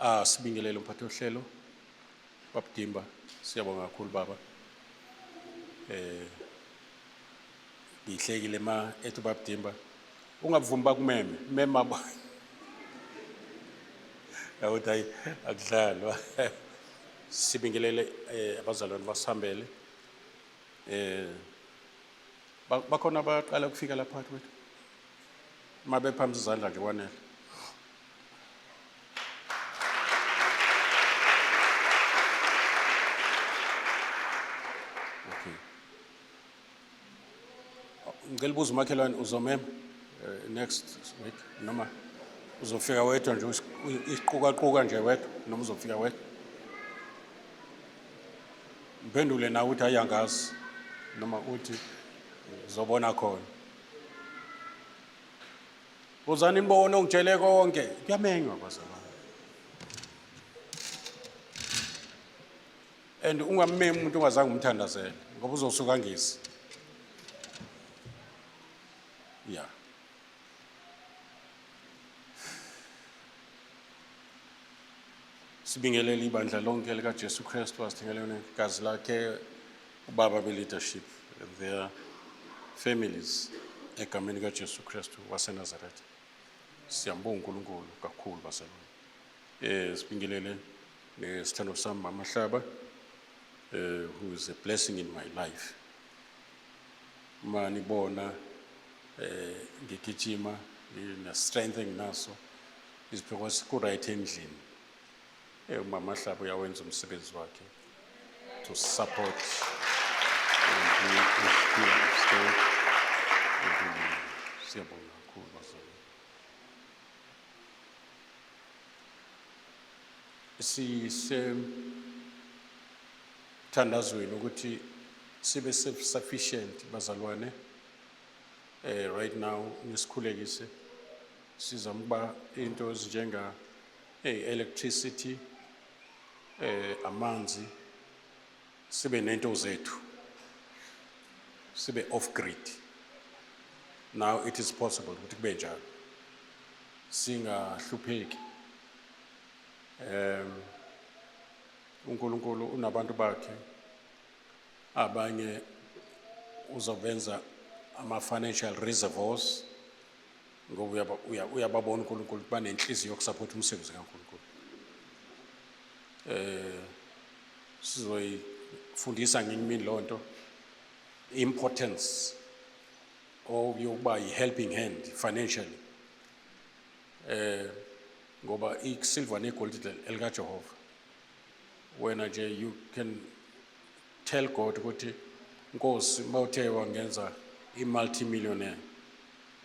Ah, sibingelele umphathi ohlelo Babudimba, siyabonga kakhulu baba. Eh ngihlekile ma ethi Babudimba ungavumi bakumeme, mema ba. Yakuthi hayi akudlalwa. Sibingelele abazalwane basihambele. Eh bakhona abaqala ukufika lapha phakathi kwethu. Mabephamisa izandla nje kwanele. Okay. Ngicela ubuze umakhelwane uzomema next week noma uzofika wedwa nje isiqukaquka nje wedwa noma uzofika wedwa. Mphendule nawe uthi hayi angazi noma uthi uzobona khona. Uzani nibone ungitshele konke. Kuyamenywa bazalwane. And ungammemi umuntu ungazange umthandazele ngoba uzosuka angezi. Yeah. Sibingelele ibandla lonke likaJesu Kristu asithengele negazi lakhe ubaba be-leadership and their families egameni kaJesu Kristu waseNazaretha. Siyambonga uNkulunkulu kakhulu bazalwane. Sibingelele nesithando sami Mama Hlaba who is a blessing in my life. Uma nibona ngigijima ngine strength enginaso is because ku right endlini. Umama Hlaba uyawenza umsebenzi wakhe to support and he is here to stay. Siyabonga kakhulu bazalwane. Sisemthandazweni ukuthi sibe self-sufficient bazalwane. Right now nisikhulekise sizama ukuba into ezinjenga electricity, amanzi, sibe nento zethu, sibe off grid. Now it is possible ukuthi kube njalo, singahlupheki. uNkulunkulu unabantu bakhe, abanye uzobenza ama financial reservoirs ngoba uyababona uNkulunkulu ukuthi banenhliziyo yokusupport umsebenzi kaNkulunkulu. Sizoyifundisa ngenye imini loo nto, importance yokuba yi-helping hand financially. Ngoba i-silver negolide elikaJehova. Wena nje you can tell God ukuthi Nkosi mawuthe wangenza i-multimillionaire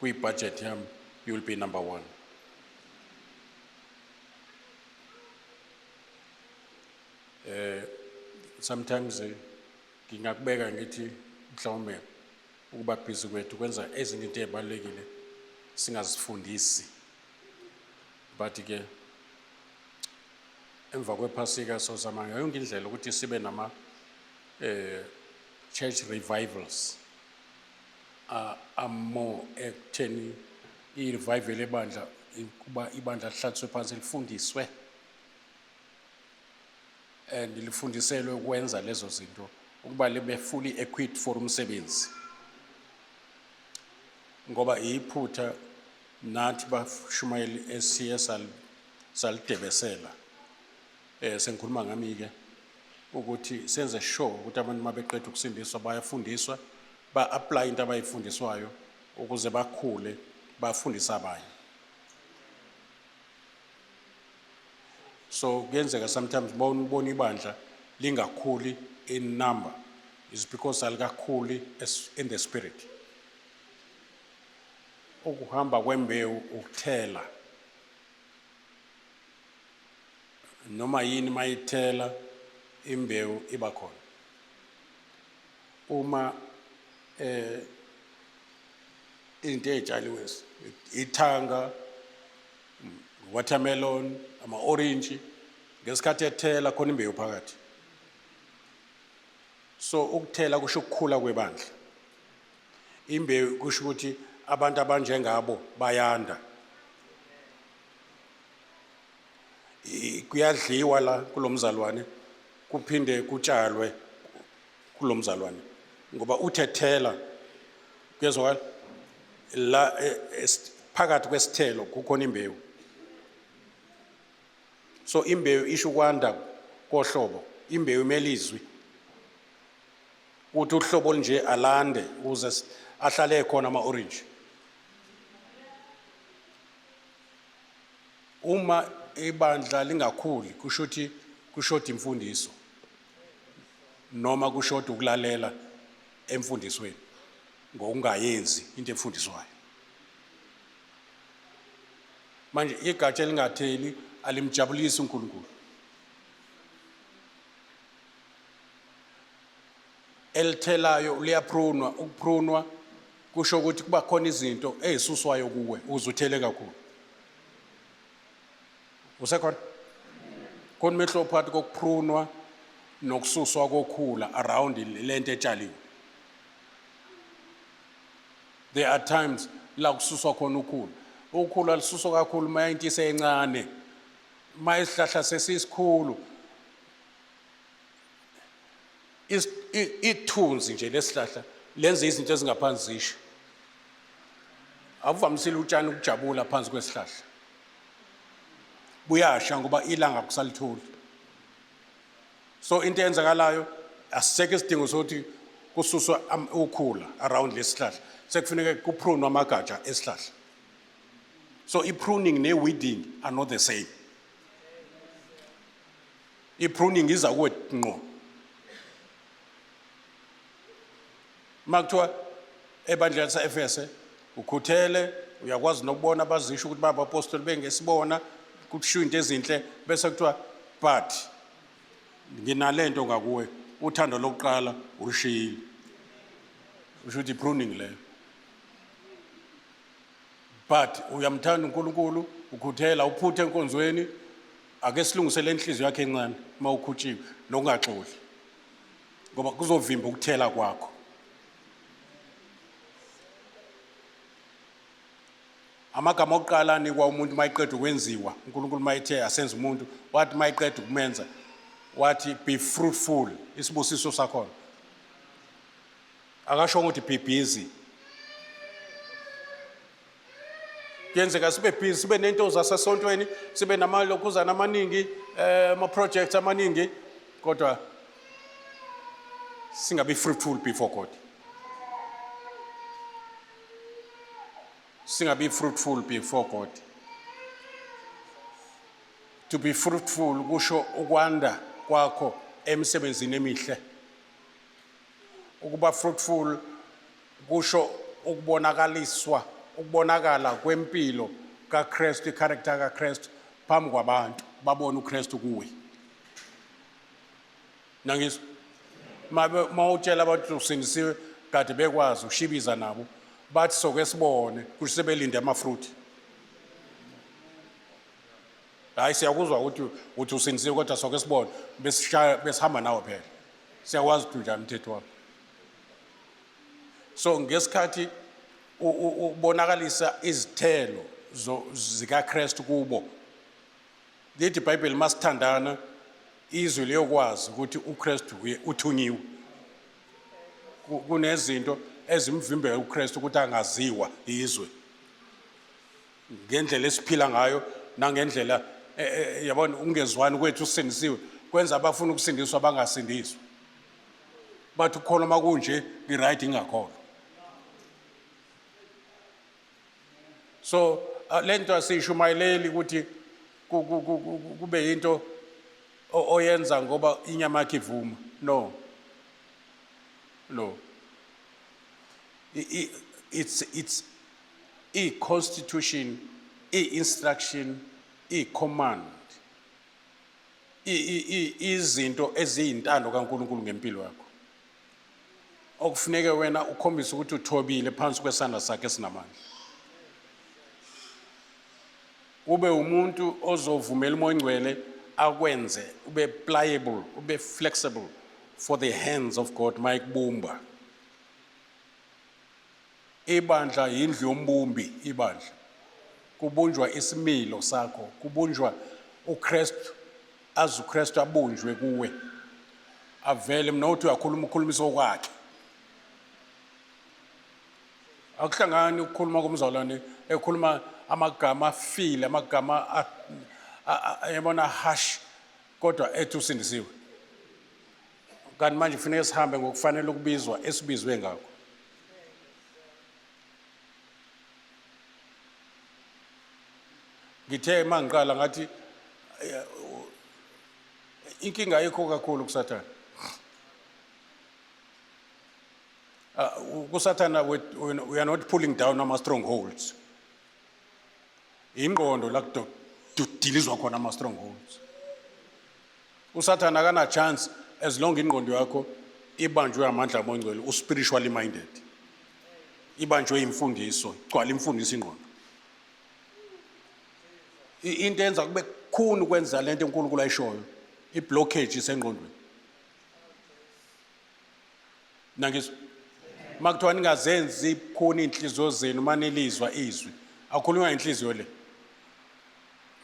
kwi-budget yami, you will be number one. Sometimes ngingakubeka ngithi mhlawumbe ukuba busy kwethu kwenza ezinye into ezibalulekile singazifundisi, but ke emva kwephasika sozama ngayo yonke indlela ukuthi sibe nama church revivals more ekutheni i-revival ebandla kuba ibandla lihlaliswe phansi lifundiswe and lifundiselwe ukwenza lezo zinto ukuba libe fully equipped for umsebenzi. Ngoba iphutha nathi bashumayeli esiye salidebesela, sengikhuluma ngami ke, ukuthi senze sure ukuthi abantu mabeqeda ukusindiswa bayafundiswa, ba-apply into abayifundiswayo ukuze bakhule bafundise abanye. So kuyenzeka sometimes ubona ibandla lingakhuli in number is because alikakhuli in the spirit. Ukuhamba kwembewu ukuthela, noma yini mayithela imbewu iba khona. Uma into ey'tshaliwe ithanga, watermelon, ama-orange, ngesikhathi ethela khona imbewu phakathi. So ukuthela kusho ukukhula kwebandla. Imbewu kusho ukuthi abantu abanjengabo bayanda. Kuyadliwa la kulomzalwane, kuphinde kutshalwe kulomzalwane, ngoba uthethela kuyezwakala la phakathi kwesithelo kukhona imbewu. So imbewu isho ukwanda kohlobo, imbewu imele izwi, ukuthi uhlobo olunje alande ukuze ahlale ekhona ama-orange. Uma ibandla lingakhuli, kusho ukuthi kushoda imfundiso noma kushoda ukulalela emfundisweni ngokungayenzi into efundiswayo. Manje igatsha elingatheli alimjabulisi uNkulunkulu. Elithelayo liyaprunwa. Ukuprunwa kusho ukuthi kuba khona izinto ezisuswayo kuwe ukuze uthele kakhulu. Usekhona? Khona umehluko phakathi kokuprunwa nokususwa kokhula around lento etshaliwe. There are times la kususwa khona ukhula. Ukhula lususwa kakhulu uma into isencane, uma isihlahla sesisikhulu, ithunzi nje lesihlahla lenza izinto ezingaphansi zishe. Akuvamisile utshani ukujabula phansi kwesihlahla, buyasha ngoba ilanga kusalitholi. So into eyenzakalayo, asisekho isidingo sokuthi kususwa ukhula around lesihlahla, sekufuneka kuprunwe amagatsha esihlahla. So i-pruning ne-weeding are not the same. I-pruning iza kuwe ngqo. Uma kuthiwa ebandleni lase-Efese ukhuthele, uyakwazi nokubona abazisho ukuthi babapostoli bengesibona, kushiwo into ezinhle, bese kuthiwa but nginalento ngakuwe, uthando lokuqala urushiyile. Usho ukuthi pruning leyo. But uyamthanda uNkulunkulu, ukhuthela, uphuthe enkonzweni, ake silungisele inhliziyo yakhe encane uma ukhutshiwe nokungaxoli, ngoba kuzovimba ukuthela kwakho. Amagama okuqala anikwa umuntu mayiqeda ukwenziwa uNkulunkulu, mayethe asenza umuntu, wathi mayiqeda ukumenza wathi, "Be fruitful." Isibusiso sakhona, akasho ukuthi be busy. Kuyenzeka sibe busy, sibe nento zasesontweni, sibe namalokhuzana amaningi, ama projects amaningi, kodwa singabi fruitful before God, singabi fruitful before God. To be fruitful kusho ukwanda kwakho emsebenzini emihle. Ukuba fruitful kusho ukubonakaliswa, ukubonakala kwempilo kaKristu, icharacter kaKristu phambi kwabantu, babone uKristu kuwe. Nangizwa mabe mawutshela abantu usindisiwe, kade bekwazi ushibiza nabo, bathi soke sibone, kusho sebelinde amafruit. Hayi, siyakuzwa ukuthi uthi usindisiwe, kodwa soke sibone, besishaya besihamba nawe, phela siyakwazi ukuthi unjani umthetho wakho. So ngesikhathi ubonakalisa izithelo zikaKristu kubo, lithi iBhayibheli, masithandana, izwe liyokwazi ukuthi uKristu uye uthunyiwe. Kunezinto ezimvimbela uKristu ukuthi angaziwa izwe ngendlela esiphila ngayo nangendlela yabona, ungezwani kwethu usindisiwe kwenza abafuna ukusindiswa bangasindiswa, bathi ukukholwa makunje ngi-right, ingakholwa. So lento asiyishumayeleli ukuthi kube yinto oyenza ngoba inyama yakho ivuma. No, no, it's i-constitution, i-instruction, i-command, izinto eziyintando kaNkulunkulu ngempilo yakho, okufuneke wena ukhombise ukuthi uthobile phansi kwesandla sakhe esinamandla, ube umuntu ozovumela uMoya oNgcwele akwenze ube pliable, ube flexible for the hands of God mayikubumba. Ibandla yindlu yombumbi. Ibandla kubunjwa isimilo sakho, kubunjwa uKristu aze uKristu abunjwe kuwe avele mina uthi uyakhuluma ukhulumisa okwakhe. Akuhlangani ukukhuluma komzalwane ekhuluma amagama afile, amagama yabona harsh, kodwa ethi usindisiwe. Kanti manje kufuneka sihambe ngokufanele ukubizwa esibizwe ngakho. Ngithe uma ngiqala ngathi inkinga ayikho kakhulu kuSathane. KuSathana we are not pulling down ama strongholds. Ingqondo la kudilizwa khona ama strongholds. USathana akana chance as long ingqondo yakho ibanjwe amandla amongcwele, u spiritually minded. Ibanjwe imfundiso, igcwala imfundiso ingqondo. Into enza kube khuni ukwenza lento uNkulunkulu ayishoyo, iblockage isengqondweni. Nangizwa makuthiwa ningazenzi khuni inhliziyo zenu manilizwa izwi, akhulunywa inhliziyo le.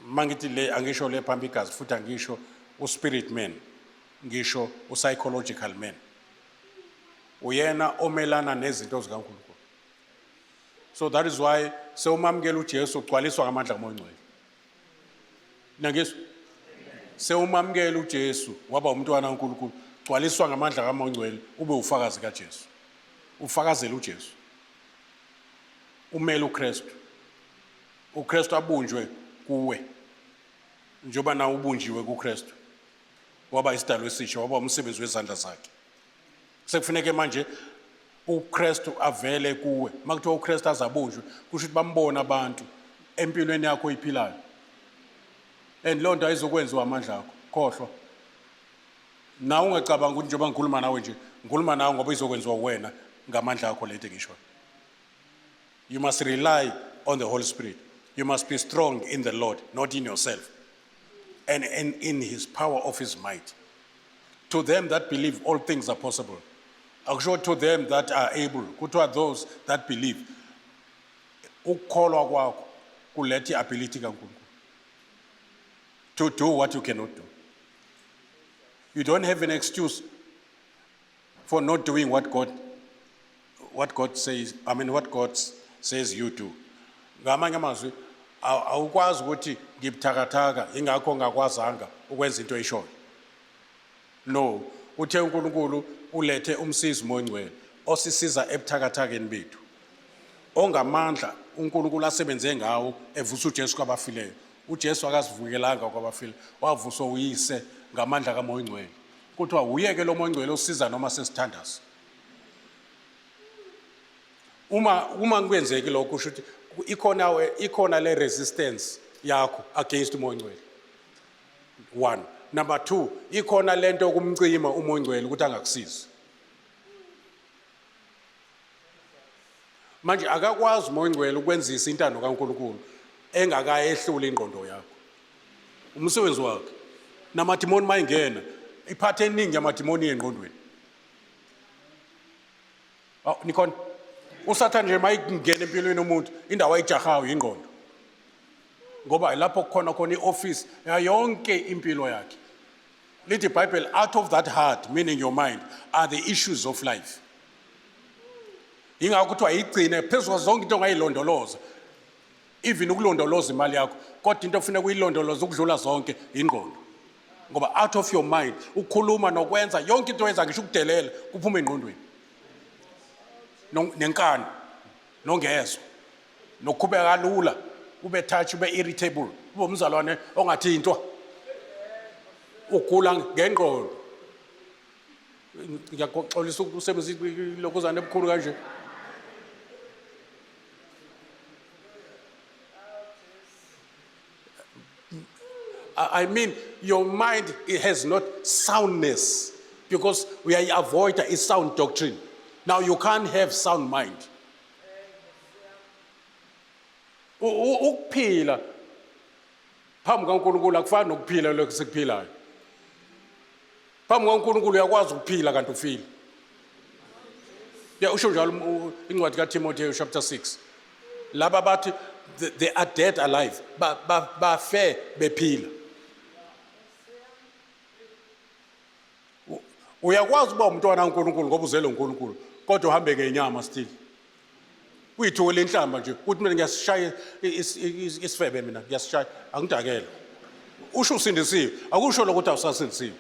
Mangithi le angisho le phambi igazi, futhi angisho uspirit man, ngisho upsychological man. Uyena omelana nezinto zikaNkulunkulu. So that is why sewumamukela uJesu ugcwaliswa ngamandla kaMoya oNgcwele. Nangizwa sewumamukela uJesu waba umntwana kaNkulunkulu, gcwaliswa ngamandla kaMoya oNgcwele, ube ufakazi kaJesu, ufakazele uJesu, umele uKristu, uKristu abunjwe kuwe njengoba nawe ubunjiwe kuKristu, waba isidalwa esisha, waba umsebenzi wezandla zakhe. Sekufuneke manje uKristu avele kuwe. Makuthiwa uKristu azabunjwe, kusho ukuthi bambona abantu empilweni yakho oyiphilayo, and leyo nto ayizokwenziwa amandla akho. Khohlwa nawe, ungacabanga ukuthi njengoba ngikhuluma nawe nje, ngikhuluma nawe ngoba izokwenziwa wena ngamandla akho lento engishoyo. You must rely on the Holy Spirit. You must be strong in the Lord, not in yourself, and in his power of his might. To them that believe, all things are possible. Akusho to them that are able, kuthiwa those that believe. Ukukholwa kwakho kuletha i-ability kaNkulunkulu to do what you cannot do. You don't have an excuse for not doing what God says, I mean, what God says you do. Ngamanye amazwi, awukwazi ukuthi ngibuthakathaka ingakho ngakwazanga ukwenza into eyishoyo. No, uthe uNkulunkulu ulethe umsizi moNgcwele osisiza ebuthakathakeni bethu, ongamandla uNkulunkulu asebenze ngawo evusa uJesu kwabafileyo. UJesu akazivukelanga kwabafile, wavuswa uyise ngamandla kaMoya oNgcwele. Kuthiwa uyeke lo Moya oNgcwele osiza noma sesithandaza. Uma kungenzeki lokho, kusho ukuthi ikhona le resistance yakho against uMoya oNgcwele. One, number two, ikhona lento yokumcima uMoya oNgcwele ukuthi angakusizi. Manje akakwazi uMoya oNgcwele ukwenzisa intando kaNkulunkulu engakayehluli ingqondo yakho. Umsebenzi wakhe namadimoni mayingena, iphathe eningi yamadimoni engqondweni. Aw, nikhona? USathane nje mayingena empilweni yomuntu, indawo ayijahayo ingqondo, ngoba lapho kukhona khona i-office yonke impilo yakhe. Lithi iBhayibheli, out of that heart, meaning your mind, are the issues of life. Ingakho kuthiwa yigcine phezu kwazo zonke into ongayilondoloza, even ukulondoloza imali yakho, kodwa into ofuneka uyilondoloze ukudlula zonke ingqondo, ngoba out of your mind ukukhuluma nokwenza yonke into oyenza, ngisho ukudelela, kuphuma engqondweni. Nenkani nongezwa nokukhubeka kalula, ube touch, ube irritable, ube umzalwane ongathintwa, ugula ngengqondo. Ngiyaxolisa ukusebenzisa lokhuzana ebukhulu kanje. I mean, your mind, it has not soundness because we are avoid a sound doctrine. Now you can't have sound mind. Ukuphila phambi kaNkulunkulu akufani nokuphila lokhu sikuphilayo. Phambi kaNkulunkulu uyakwazi ukuphila kanti ufile. Ya, usho njalo incwadi kaTimotheo chapter 6. Laba bathi they are dead alive, bafe bephila. Uyakwazi ukuba umntwana kaNkulunkulu ngoba uzelwe uNkulunkulu, kodwa uhambe ngenyama still. Uyithuke lenhlamba nje, uthi mina ngiyasishaya isifebe mina, ngiyasishaya, angidakele. Usho usindisiwe, akusho lokuthi awusasindisiwe.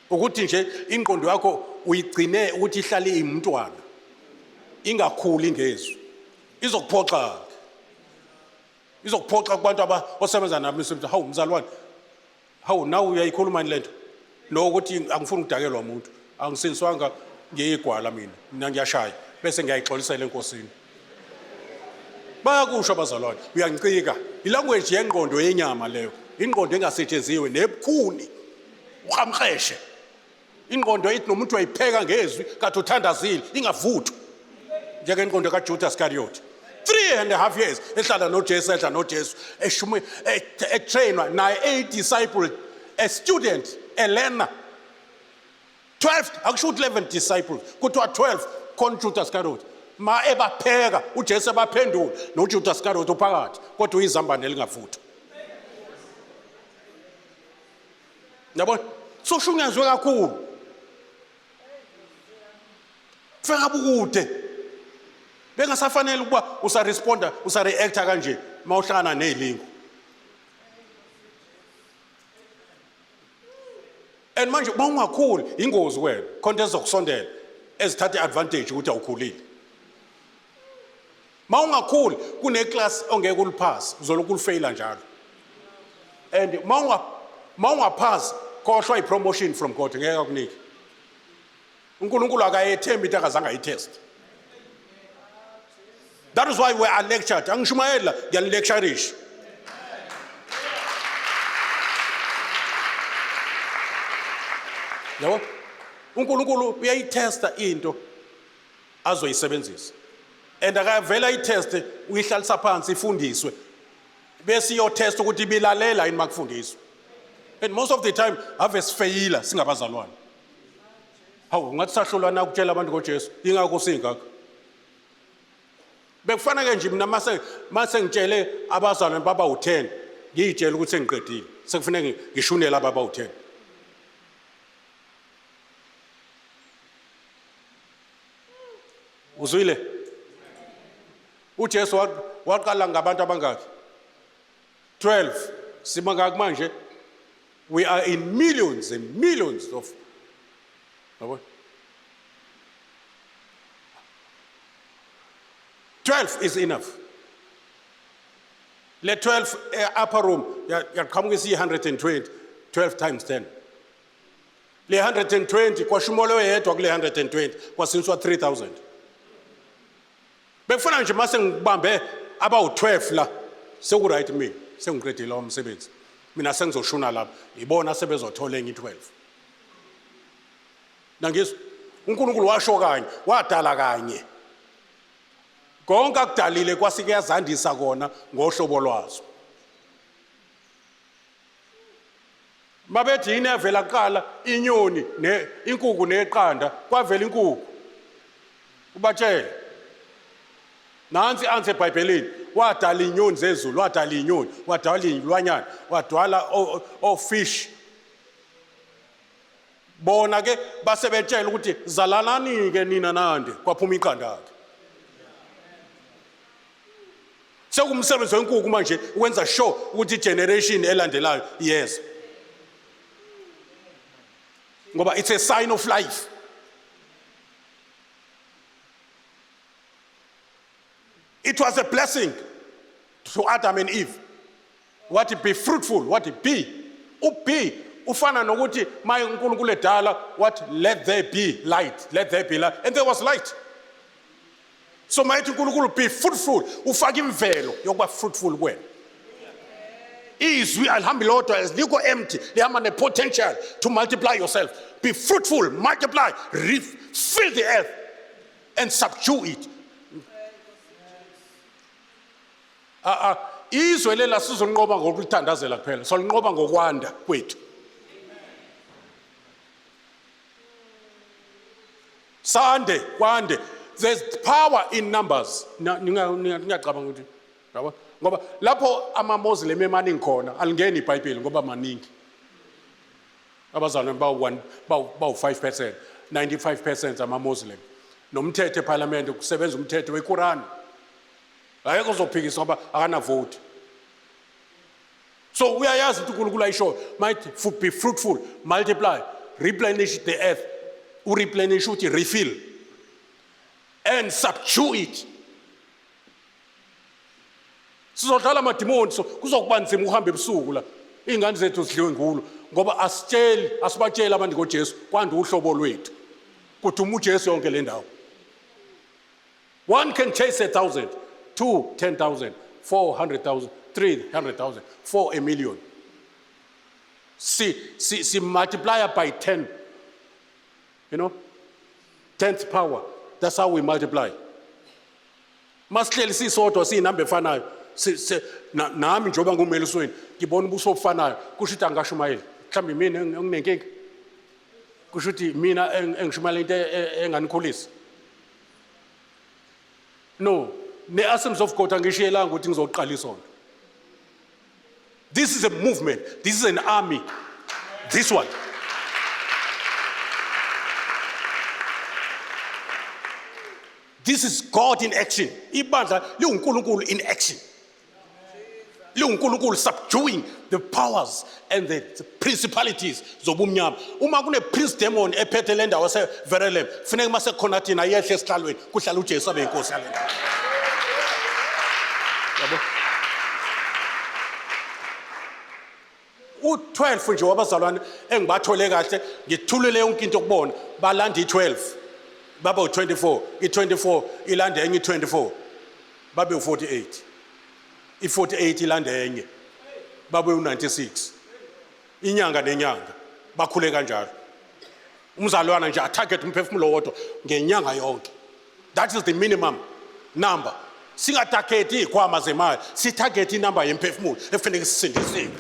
Ukuthi nje ingqondo yakho uyigcine ukuthi ihlale imntwana. Ingakhuli ngezwi. Izokuphoxa. Izokuphoxa kubantu aba osebenza nabo emsebenzini. Hawu mzalwane, Hawu nawe uyayikhuluma yini lento? Lo ukuthi angifuni ukudakelwa umuntu. Angisindiswanga ngiyigwala mina. Mina ngiyashaya bese ngiyayixolisela enkosini. Bayakusho abazalwane, uyangicika. Ilanguage yengqondo yenyama leyo. Ingqondo engasetshenziwe nebukhuni. Uhamheshe. Ingqondo ithi nomuntu uyayipheka ngezwi kade uthandazile ingavuthwa. Njengengqondo kaJudas Iscariot. 3.5 years ehlala noJesu edla noJesu eshume etrainwa naye a disciple a student a learner 12 akusho ukuthi 11 disciples kuthiwa 12 khona uJudas Iscariot ma ebapheka uJesu ebaphendula noJudas Iscariot uphakathi kodwa uyizambane elingavuthwa yabona soshunyazwe kakhulu feka bukude bengasafanele ukuba usaresponda usareacta kanje uma uhlangana nezilingo and manje uma ungakhuli ingozi wena khona ezokusondela ezithatha i-advantage ukuthi awukhulile uma ungakhuli kuneclass ongeke uliphase uzolokhu ulifeyila njalo and uma ungaphasi khohlwa i-promotion from god ngeke akunike uNkulunkulu akayethembi into akazange ayitest that is why we are lectured angishumayela ngiyanilecturisha yabo uNkulunkulu uyayitesta into azoyisebenzisa and akavela ayiteste uyihlalisa phansi ifundiswe bese iyotest ukuthi ibilalela yini makufundiswa and most of the time ave sifeyila singabazalwane hawu ngathi sahlulwa na ukutshela abantu ngoJesu ingakho singaka bekufana ke nje mina mase mase ngitshele abazalwane baba u10 ngiyitshela ukuthi sengiqedile sekufuneka ngishunele ababa u10 uzwile uJesu waqala ngabantu abangaki 12 simangaki manje we are in millions and millions of yabo 12 is enough le 12 eh, upper room yaqhamuka isiyi-120 12 times 10 le 120 kwashumolo yedwa kule 120 kwasinswa 3000 Bekufana nje mase ngibambe abawu-12 la seku-right mina sengiqedile umsebenzi mina sengizoshona lapha ibona sebezothola enye i-12 nangizwa uNkulunkulu washo kanye wadala kanye konke akudalile kwase kuyazandisa kona ngohlobo lwazo Babethi yini evela kuqala inyoni ne inkuku neqanda kwavela inkuku. Ubatshele. Nansi answer eBhayibhelini wadala inyoni zezulu wadala inyoni wadala izilwanyana wadala ofish bona ke basebetshela ukuthi zalanani ke nina nande kwaphuma iqanda ke Sekumsebenzi wenkukhu manje ukwenza sure ukuthi igeneration elandelayo iyeza. Ngoba it's a sign of life. It was a blessing to Adam and Eve. What be fruitful, what be. Ub ufana nokuthi maye uNkulunkulu edala what let there be light, let there be light. And there was light. So mayethi uNkulunkulu be fruitful, ufaka imvelo yokuba fruitful kuwena. Izwi alihambi lodwa, alikho empty, lihamba ne-potential to multiply yourself. Be fruitful, multiply, fill the earth and subdue it. Ah ah izwe lela sizonqoba ngokulithandazela kuphela, solinqoba ngokwanda kwethu. Sande kwande there's power in numbers ningacabanga ukuthi yabo ngoba lapho ama-Muslim emaningi khona alingeni iBhayibheli ngoba maningi. Abazalwane bawu-1 bawu-5%, 95% ama-Muslim. Nomthetho eParliament kusebenza umthetho weQuran. Akekho ozophikisa ngoba akanavoti. So uyayazi ukuthi uNkulunkulu ayishoyo might be fruitful, multiply, replenish the earth. Ureplenish uthi refill and subdue it. Sizodlala amadimoni, so kuzokuba nzima ukuhamba ebusuku la. Iy'ngane zethu zidliwe ngulo ngoba asitsheli, asibatsheli abantu ngoJesu, kwanda uhlobo lwethu. Kuduma uJesu yonke le ndawo. One can chase 1,000, 2, 10,000, 400,000, 300,000, 4 a million. Si multiply by 10. You know? 10th power. That's how we multiply. Masihleli sisodwa siyinamba efanayo. Nami njengoba ngumelusweni ngibona ubuso obufanayo, kusho ukuthi angashumayeli. Mhlawumbe mina enginenkinga. Kusho ukuthi mina engishumayela into enganikhulisa. No, ne-Assemblies of God angishiyelanga ukuthi ngizoqala isonto. This is a movement. This is an army. This one. This is God in action. Ibandla liwuNkulunkulu in action. LiwuNkulunkulu subduing the powers and the principalities zobumnyama. Uma kune prince demon ephethe le ndawo yase Verelem, kufuneka mase khona thina yehle esihlalweni, kuhlala uJesu abe inkosi yale ndawo. Yabo? U-12 nje wabazalwane engibathole kahle, ngithulele yonke into kubona, balanda i-12 babe u-24, i-24 ilanda enye i-24 babe u-48, i-48 ilanda enye babe u-96. Inyanga nenyanga bakhule kanjalo. Umzalwana nje atarget umphefumulo wodwa ngenyanga yonke. That is the minimum number. Singatargeti iy'khwama zemali, sitarget inamba yemphefumulo efanele sisindisiwe.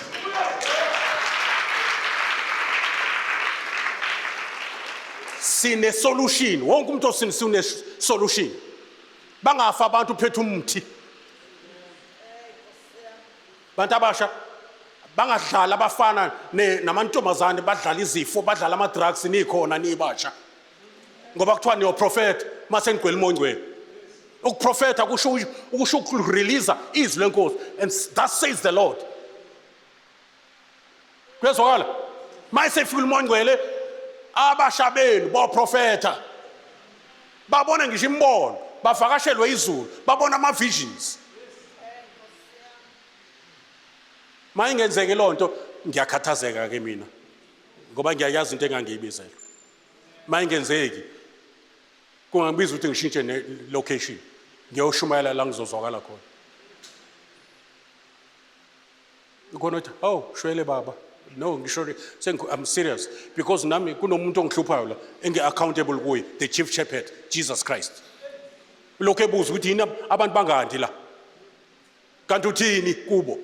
Sine solution, wonke umuntu osindisiwe une solution. Bangafa abantu uphethe umuthi. Bantu abasha bangadlali abafana namantombazane, badlala izifo, badlala ama drugs, nikhona nibasha. Ngoba kuthiwa niyoprofetha mase nigcwele uMoya oNgcwele. Ukuprofetha kusho ukurelease izwi lenkosi, and that says the Lord. Kuyezwakala? Mase ifika uMoya oNgcwele, abasha benu boprofetha. Babona ngisho imibono, bavakashelwe izulu, babona ama visions. Mayingenzeki lonto ngiyakhathazeka ke mina, ngoba ngiyayazi into engangiyibizelwe. Mayingenzeki kungangibiza ukuthi ngishintshe ne location, ngiyoshumayela la ngizozwakala khona. Ukhona uthi, oh shwele baba. No, ngisho I'm serious, because nami kunomuntu ongihluphayo la engi accountable kuye, the chief shepherd Jesus Christ. Lokho ebuza ukuthi yini abantu bangandi la, kanti uthini kubo?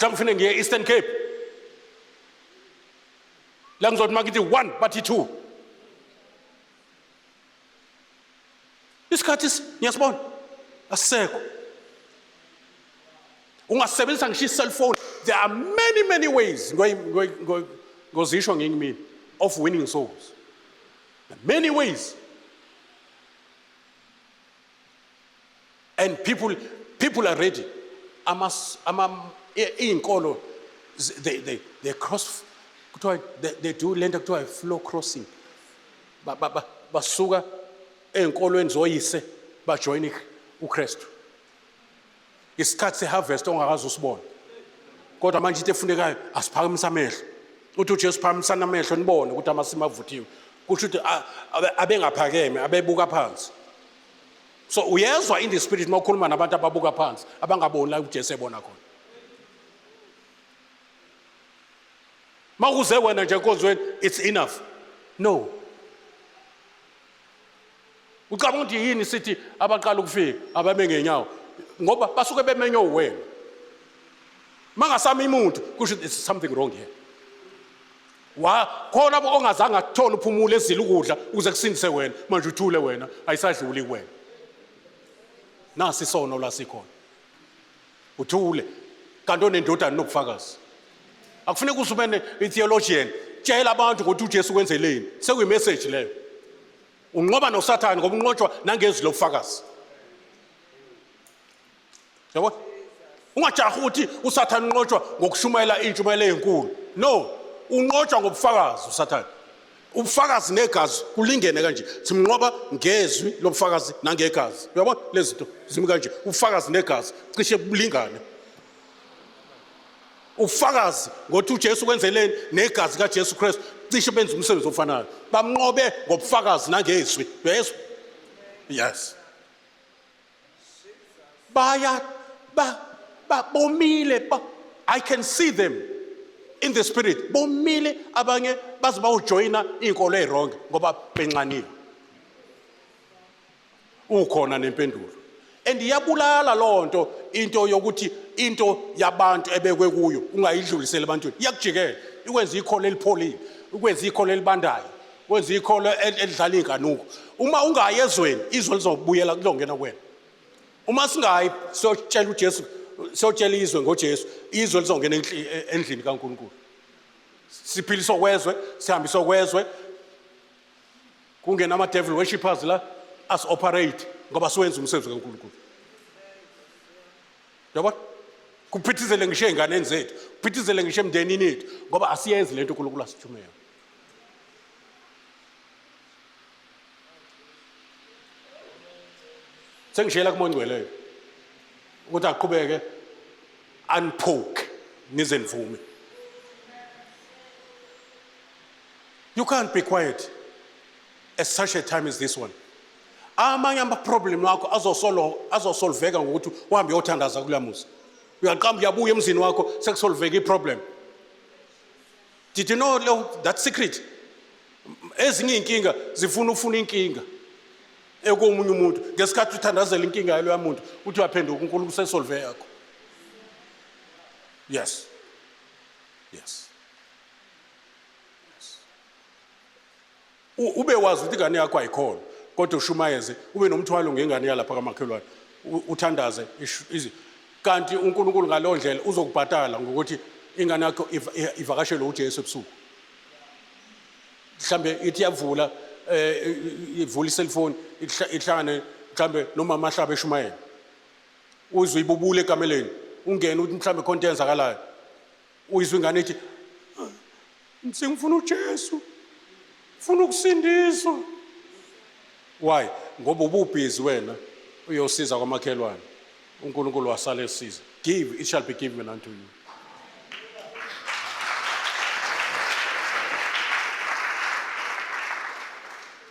Mhlawumbe kufanele ngiye Eastern Cape la ngizothi makithi 1 bathi 2. Isikhathi ngiyasibona asisekho. Ungasebenzisa ngisho i-cellphone. There are many, many ways ngozisho ngenye imini of winning souls. Many ways. And people are ready. Iy'nkolo, they cross, kuthiwa they do lento kuthiwa flow crossing. Basuka ey'nkolweni zoyise bajoyine uKristu. Isikhathi seharvest ongakaze usibone. Kodwa manje into efunekayo asiphakamisa amehlo. Uthi uJesu phakamisana amehlo nibone ukuthi amasimu avuthiwe. Kusho ukuthi abengaphakeme, abebuka phansi. So uyezwa in the spirit uma ukhuluma nabantu ababuka phansi, abangaboni la uJesu ebona khona. Makuze wena nje enkonzweni, it's enough. No. Ucabanga ukuthi yini sithi abaqala ukufika abame ngenyawo, ngoba basuke bemenywe wena. Mangasami umuntu kusho it's something wrong here. Wa khona ongazange athole uphumule ezila ukudla ukuze kusindise wena, manje uthule wena ayisadluli kuwena. Nasi isono la sikhona. Uthule. Kanti onendodana nobufakazi. Akufuneki uze ube ne-theologian. Tshela abantu ukuthi uJesu kwenzeleni. Sekuyi-message leyo. Unqoba noSathane ngoba unqotshwa nangezwi lobufakazi. Yabo? Ungajahi ukuthi uSathane unqotshwa ngokushumayela intshumayelo ezinkulu. No, unqotshwa ngobufakazi uSathane. Ubufakazi negazi kulingene kanje. Simnqoba ngezwi lobufakazi nangegazi. Uyabona lezi zinto zimi kanje. Ubufakazi negazi cishe kulingane. Ubufakazi ngokuthi uJesu kwenzeleni negazi kaJesu Kristu cishe benza umsebenzi ofanayo. Bamnqobe ngobufakazi nangezwi. Uyezwa? Yes. Baya ba ba bomile ba I can see them in the spirit bomile abanye baze bawujoyina iy'nkolo ey'ronge ngoba benxaniwe ukhona nempendulo and iyabulala loo nto into yokuthi into yabantu ebekwe kuyo ungayidluliseli ebantwini iyakujikela ikwenza ikholo elipholile ikwenza ikholo elibandayo kwenza ikholo elidlala iy'nkanuko uma ungayi ezweni izwe lizobuyela kuzongena kuwena uma singayi siyotshela uJesu siyotshela izwe ngoJesu izwe lizongena endlini kaNkulunkulu siphiliswa kwezwe sihambiswa kwezwe kungena ama-devil worshippers la as-operate ngoba siwenza umsebenzi kaNkulunkulu yabona kuphithizele ngisho ey'nganeni zethu kuphithizele ngisho emndenini yethu ngoba asiyenzi le nto uNkulunkulu asithumela Sengishiyela kumongcweleyo ukuthi aqhubeke unpoke nize nivume. You can't be quiet at such a time as this one. Amanye ama-problem wakho azosolo azosolveka ngokuthi uhambe uyothandaza kula muzi. Uyaqamba uyabuya emzini wakho sekusolveka i-problem. Did you know that secret? Ezinye inkinga zifuna ufuna inkinga ekomunye umuntu ngesikhathi uthandazela inkinga yaloya muntu uthi uyaphenduka uNkulunkulu usesolve yakho. Yes. Yes. Yes. Ube wazi ukuthi ingane yakho ayikhona kodwa ushumayeze ube nomthwalo ngengane yalapha kamakhelwane uthandaze kanti uNkulunkulu ngaleyo ndlela uzokubhatala ngokuthi ingane yakho ivakashelwe uJesu ebusuku mhlambe ithi yavula eh ivula iselfoni ihlangane mhlambe nomama ahlabe eshumayela uzwe ibubule ekameleni ungene uthi mhlambe khona into eyenzakalayo uyizwa ingane ithi sengifuna uJesu funa ukusindiswa why ngoba ububhizi wena uyosiza kwamakhelwane uNkulunkulu wasala esiza give it shall be given unto you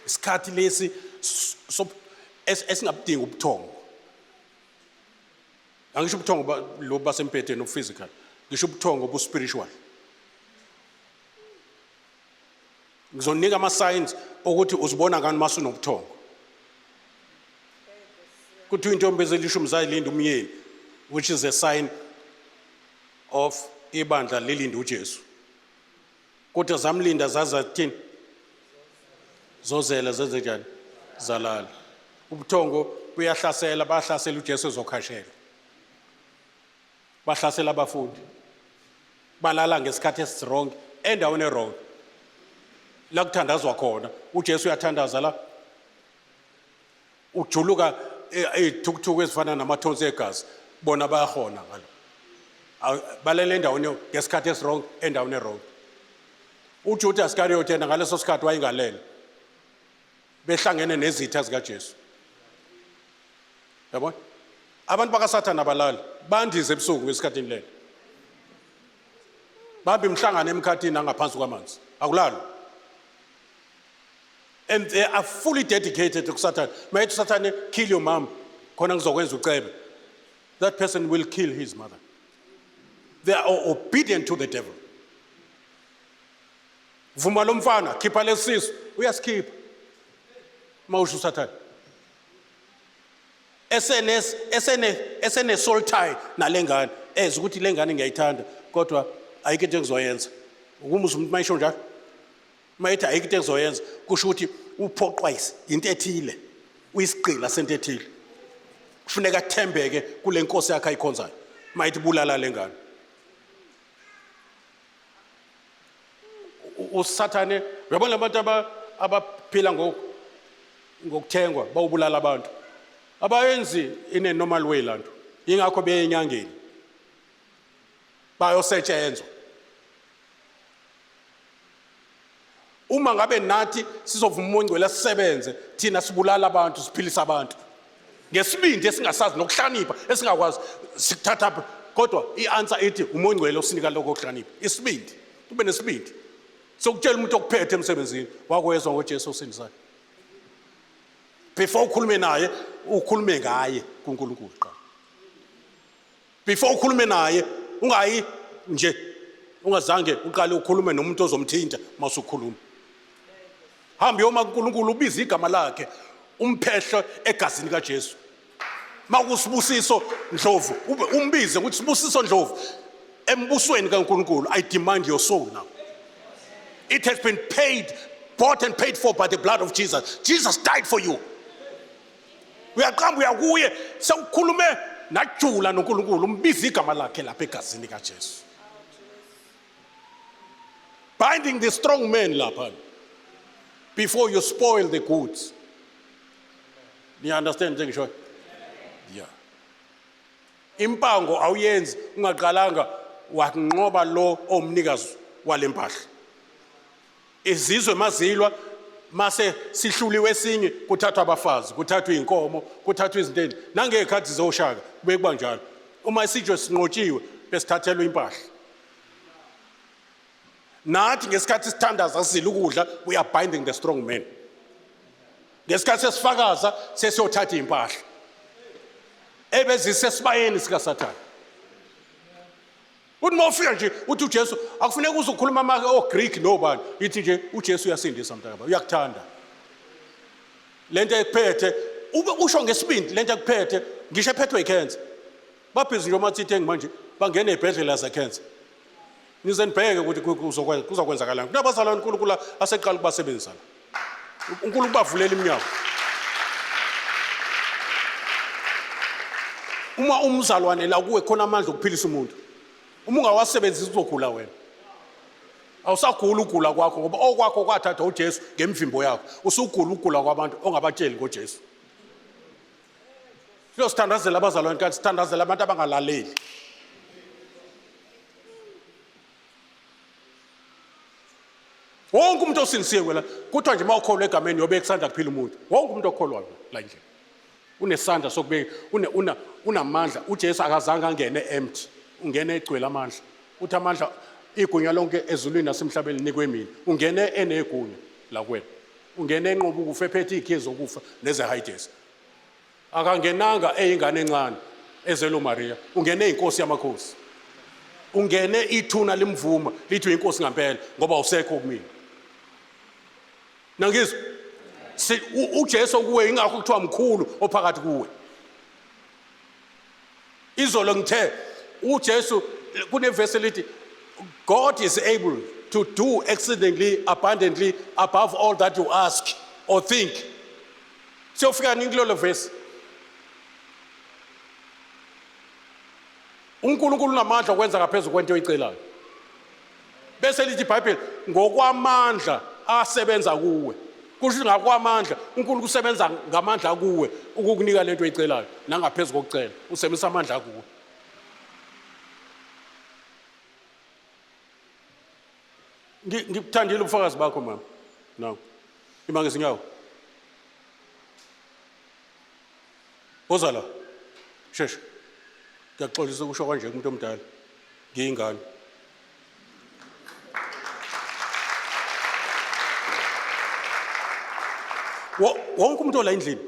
isikhathi lesi esingabudingi ubuthongo angisho ubuthongo lobu basembhedeni obuphysical ngisho ubuthongo obuspiritual ngizonika ama-signs okuthi uzibona ngani uma sunobuthongo kuthiwa intombi ezilishumi zayilinda umyeni which is a sign of ibandla lilinde uJesu kodwa zamlinda zazathini zozela zenze njani zalala ubuthongo buyahlasela bahlasela uJesu ezokhashela bahlasela abafundi balala ngesikhathi esiwrong endaweni ewrong la kuthandazwa khona uJesu uyathandaza la ujuluka izithukuthuku ezifana namathonsi egazi bona bayahona ngalo balele endaweni ngesikhathi esiwrong endaweni ewrong uJudas Iscariot yena ngaleso sikhathi wayengalele behlangene nezitha zikaJesu yabona abantu bakaSathane abalali bandize ebusuku ngesikhathini lelo bambe imihlangano emkhathini nangaphansi kwamanzi akulalwa and they are fully dedicated kuSathane mayethi uSathane kill your mom khona ngizokwenza ucebe that person will kill his mother they are obedient to the devil vuma lo mfana khipha lesisu uyasikhipha mawusho uSathane esene esene esene soul tie nalengane eze ukuthi lengane ngiyayithanda kodwa ayikho into engizoyenza ukumuza umuntu mayisho njalo mayethi ayikho into engizoyenza kusho ukuthi uphoqwa into ethile uyisigqila sento ethile kufuneka athembeke kule nkosi yakhe ayikhonzayo mayethi bulala lengane Usathane uyabona abantu abaphila ngokuthengwa bawubulala abantu. Abayenzi in a normal way lanto. Ingakho beye enyangeni. Bayosetshenzwa. Uma ngabe nathi sizovuma uMoya oNgcwele asisebenze, thina sibulala abantu, siphilisa abantu ngesibindi esingasazi nokuhlakanipha esingakwazi sikuthatha phi. Kodwa i-answer ithi uMoya oNgcwele osinika lokho kuhlakanipha, isibindi, ube nesibindi sokutshela umuntu okuphethe emsebenzini wakwezwa ngoJesu osindisayo. Before ukhulume naye, ukhulume ngaye kuNkulunkulu kuqala. Before ukhulume naye, ungayi nje ungazange uqale ukhulume nomuntu ozomthinta masukhuluma. Hamba yoma kuNkulunkulu, ubize igama lakhe, umphehle egazini kaJesu. Makusibusiso Ndlovu, ube umbize ukuthi Sibusiso Ndlovu, embusweni kaNkulunkulu, I demand your soul now. It has been paid, bought and paid for by the blood of Jesus. Jesus died for you. Uyaqamba uyakuye, sewukhulume najula noNkulunkulu, umbiza igama lakhe lapha egazini kaJesu. Binding the strong man lapha before you spoil the goods. You understand njengisho? Yeah. Impango awuyenzi ungaqalanga wanqoba lo omnikazi walempahla. Izizwe mazilwa mase sihluliwe esinye, kuthathwa abafazi, kuthathwa izinkomo, kuthathwa izinto ezi. Nangekhathi zoshaka kube kuba njalo. Uma isizwe sinqotshiwe besithathelwa impahla. Nathi ngesikhathi sithandaza sizila ukudla, we are binding the strong man. Ngesikhathi sesifakaza sesiyothatha impahla ebezisesibayeni sikaSathane. Uthi uma ufika nje uthi uJesu, akufuneki uze ukhuluma ama oGreek nobani, ithi nje uJesu uyasindisa mntakababa, uyakuthanda. Lento ekuphethe ube usho ngesibindi, lento ekuphethe ngisho ephethwe icancer. Babhizi nje omathithe manje bangena ezibhedlela zecancer. Nize nibheke ukuthi kuzokwenzakalani. Kunabazalwane uNkulunkulu aseqala ukubasebenzisa la. uNkulunkulu bavulela iminyango. Uma umzalwane la kuwe khona amandla okuphilisa umuntu, uma ungawasebenzisi uzogula wena. Awusaguli ugula kwakho ngoba okwakho kwathathwa uJesu ngemivimbo yakho. Usugula ugula kwabantu ongabatsheli ngoJesu. Siyosithandazela abazalwane kanti sithandazela abantu abangalaleli. Wonke umuntu osindisiwe la kuthiwa nje mawukholwa egameni yobeka isandla kuphila umuntu. Wonke umuntu okholwayo la endlini unesandla sokubeka, unamandla. UJesu akazange angene empty, ungene egcwele amandla. Uthi amandla igunya lonke ezulwini nasemhlabeni linikwe mina. Ungene enegunya la kuwena, ungene enqoba ukufa, ephethe izikhiye zokufa nezeHades. Akangenanga eyingane encane ezelo Maria, ungene eyinkosi yamakhosi. Ungene ithuna limvuma lithi uyinkosi ngempela ngoba usekho kumina. Nangizwa uJesu kuwe, ingakho kuthiwa mkhulu ophakathi kuwe. Izolo ngithe uJesu kunevesi elithi God is able to do exceedingly abundantly above all that you ask or think. Siyofika nini kulelo vesi? uNkulunkulu unamandla okwenza ngaphezu kwento oyicelayo. Bese lithi iBhayibheli ngokwamandla asebenza kuwe. Kusho ukuthi ngakwamandla uNkulunkulu usebenza ngamandla kuwe ukukunika lento oyicelayo nangaphezu kokucela, usebenzisa amandla kuwe. Ngikuthandile ubufakazi bakho mama. No. Ima ngezinyawo. Woza la. Shesha. Ngiyaxolisa ukusho kanje kumuntu omdala. Ngiyingane. Wonke umuntu ola endlini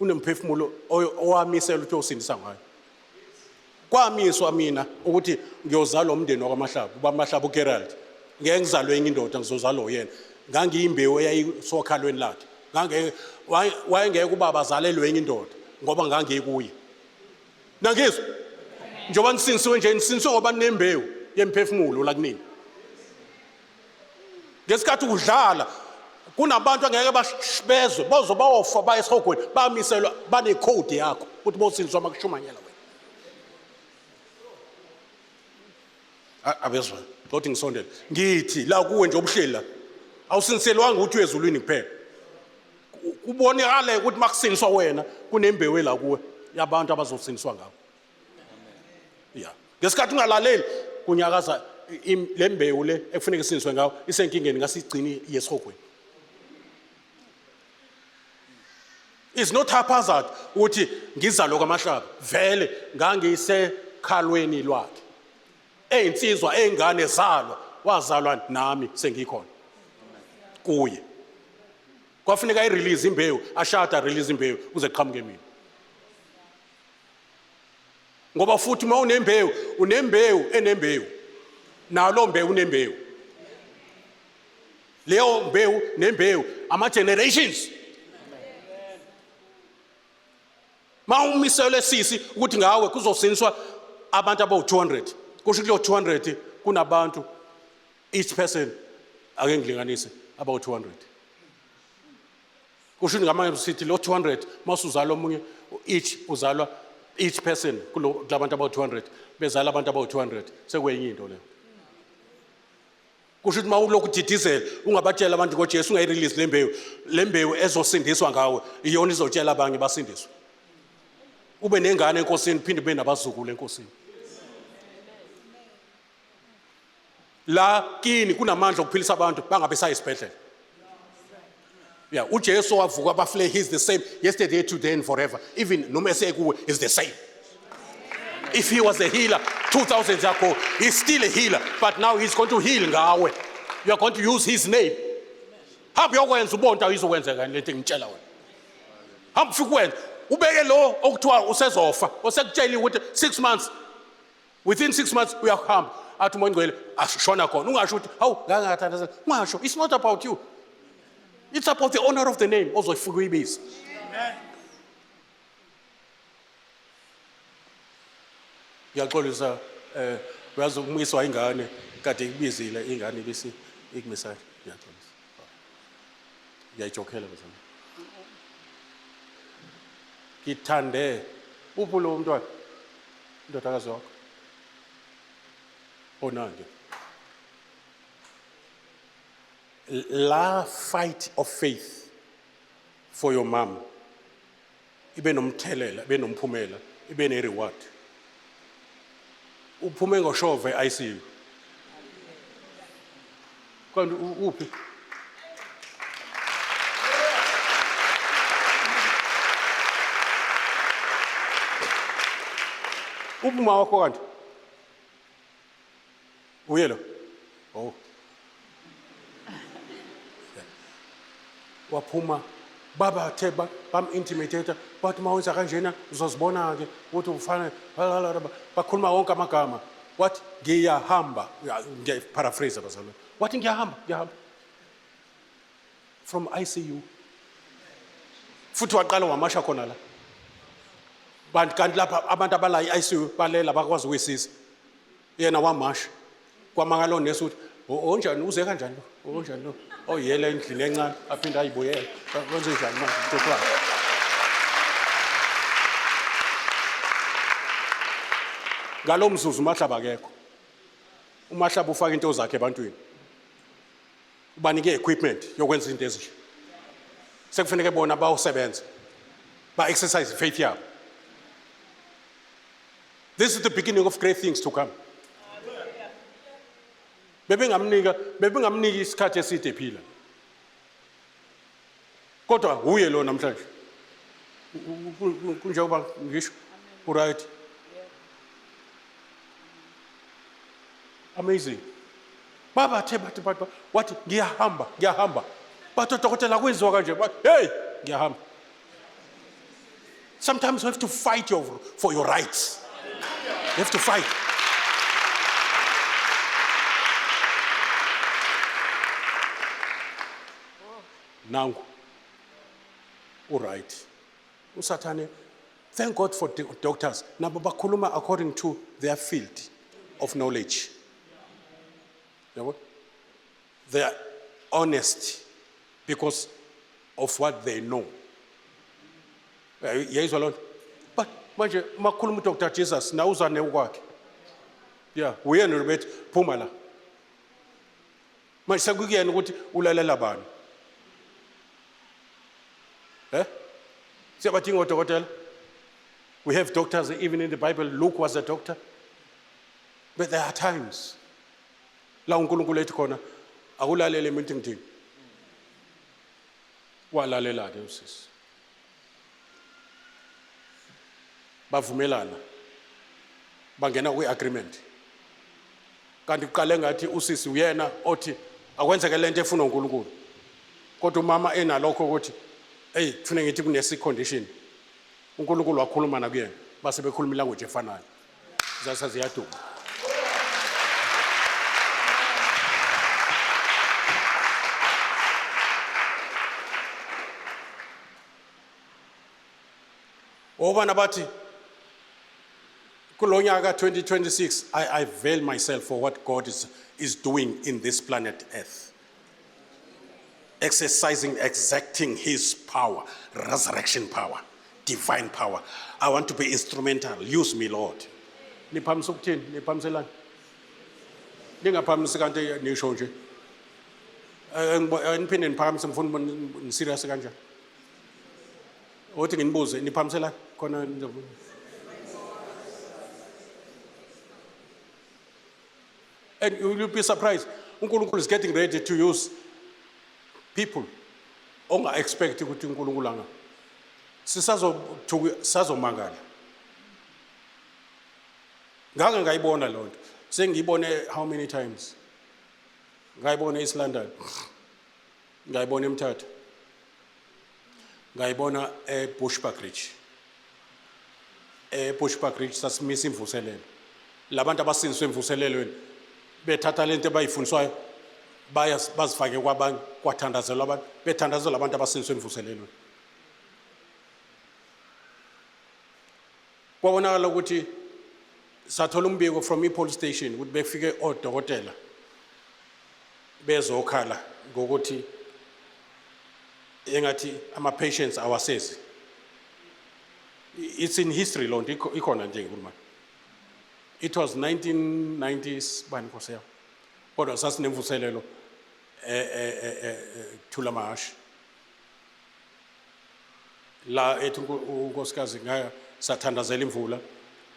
unemphefumulo owamisela ukuthi uyosindisa ngayo. Kwamiswa mina ukuthi ngiyozalwa umndeni wakwaMahlaba, ubaba Mahlaba uGerald. Ngeke ngizalwe enye indoda, ngizozalwa uyena. Ngangiyimbewu eyayisokhalweni lakhe. Ngange wayengeke ubaba azalelwe enye indoda ngoba ngangikuye. Nangizwa? Njengoba nisindisiwe nje, nisindisiwe ngoba ninembewu yemphefumulo la kunini. Ngesikhathi udlala kunabantu angeke bezwe, bozo bayofa baye esihogweni, bamiselwa banekhodi yakho ukuthi bosindiswa makushumanyela wena. Abezwa, kodwa ngisondele. Ngithi la kuwe nje obuhleli la. Awusindiselwanga ukuthi uye ezulwini kuphela. Kubonakale ukuthi makusindiswa wena kunembewu la kuwe yabantu abazosindiswa ngakho. Yeah. Ngesikhathi ungalaleli kunyakaza le mbewu le ekufuneka isindiswe ngawo isenkingeni ngasigcini yesihogweni. It's not haphazard ukuthi ngizalwe kwamahlaba vele ngangisekhalweni lwakhe. Eyinsizwa eyingane zalwa wazalwa nami sengikhona kuye. Kwafuneka i-release imbewu ashada release imbewu kuze kuqhamuke mina. Ngoba futhi uma unembewu unembewu enembewu nalo mbewu unembewu leyo mbewu nembewu ama generations mawumiselwe sisi ukuthi ngawe kuzosiniswa abantu abawu-200 kusho kuleyo 200 kunabantu each person ake ngilinganise abawu-200 kusho ukuthi ngamanye sithi lo 200 masuzala omunye each uzalwa each person kulabantu abawu-200 bezala abantu abawu-200 sekwenye into leyo kusho ukuthi uma ulokhu udidizela ungabatshela abantu ngoJesu ungayirelease le mbewu le mbewu ezosindiswa ngawe iyona izotshela abanye basindiswe ube nengane enkosini uphinde ube nabazukulu enkosini la kini kunamandla okuphilisa abantu bangabe saye esibhedlela yeah uJesu wavuka abafile he's the same yesterday today and forever even noma esekuwe is the same if he was a healer 2000 years ago he's still a healer but now he's going to heal ngawe you are going to use his name hamba uyokwenza ubonto ayizokwenzeka lento engitshela wena hamba ufike wenza ubeke lo okuthiwa usezofa osekutsheliwe ukuthi 6 months within 6 months uyakuhamba athi umoya ongcwele ashona khona ungasho ukuthi hawu ngangathandaza ungasho it's not about you it's about the honor of the name ozoyifika uyibiza ngiyaxolisa eh uyazi ukumiswa ingane kade ikubizile ingane ibisi ikumisayo ngiyaxolisa ngiyayijokhela bazalwane ngithande uphi lo mntwana indodakazi wakho onange la fight of faith for your mom ibe nomthelela ibe nomphumela ibe ne-reward uphume ngoshova e-ICU kanti uphi uphi uma wakho kanti uye lo oh waphuma baba the bam-intimidate bathi uma wenza kanjena uzozibona-ke ukuthi ufana bakhuluma wonke amagama wathi ngiyahamba ngiyaparaphrase abazalwane wathi ngiyahamba ngiyahamba from ICU futhi waqala wamasha khona la bantu kanti lapha abantu abala i-ICU balela bakwazi ukuyisiza yena wamasha kwamangala onesi ukuthi onjani uze kanjani lo onjani lo oyela endlini encane aphinde ayibuyele kwenze njani manje mthetho wakhe ngalo mzuzu umahlaba akekho umahlaba ufaka into zakhe ebantwini ubanike equipment yokwenza izinto ezinje sekufuneke bona bawusebenza ba exercise faith yabo this is the beginning of great things to come bebengamnika bebengamnika isikhathi eside ephila kodwa huye lo namhlanje kunjengoba ngisho uright amazing baba the bathi bathi wathi ngiyahamba ngiyahamba bathi odokotela kwenziwa kanje bathi hey ngiyahamba sometimes you have to fight your, for your rights you have to fight nangu uright usathane thank god for doctors nabo bakhuluma according to their field of knowledge yabo they are honest because of what they know yayizwa loo nto but manje makhuluma udr jesus na uzane ukwakhe yeah uyena lo bethi phuma la Manje sekukuyena ukuthi ulalela bani. Eh? Siyabadinga odokotela. We have doctors even in the Bible. Luke was a doctor. But there are times la uNkulunkulu ethi khona akulalele mina ukuthi ngithini. Walalela ke usisi. Bavumelana. Bangena kwi-agreement. Kanti kuqale ngathi usisi uyena othi akwenzeke lento efuna uNkulunkulu. Kodwa umama enalokho ukuthi hey kufanele ngithi kunesi condition. uNkulunkulu wakhuluma nakuyena base bekhuluma ilanguage efanayo. Zase ziyaduma. Obana bathi kulo nyaka 2026 I avail myself for what God is doing in this planet Earth. Exercising, exacting his power, resurrection power, divine power. I want to be instrumental. Use me, Lord. Niphamisa ukuthini? Niphamiselani? Ningaphamisi kanti nisho nje. Niphinde niphakamise ngifuna ukubona ni-serious kanjani. Othi nginibuze niphamiselani? Khona nizobu- And you will be surprised. uNkulunkulu is getting ready to use people onga-expect ukuthi uNkulunkulu anga. Sisazothuka sazomangala. Ngake ngayibona loo nto. Sengiyibone how many times? Ngayibona eEast London. Ngayibona eMthatha. Ngayibona eBushbuckridge. EBushbuckridge sasimisa imvuselelo. Labantu abasindiswe emvuselelweni bethatha lento abayifundiswayo baya bazifake kwabanye kwathandazelwa abantu bethandazelwa abantu abasindiswe emvuselelweni. Kwabonakala ukuthi sathola umbiko from i-police station ukuthi befike odokotela bezokhala ngokuthi engathi ama-patients awasezi. It's in history loo nto ikhona nje ngikhuluma. It was 1990s bani nkosi yami. Kodwa sasinemvuselelo Thula Mahashi. La ethi unkosikazi ngaya sathandazela imvula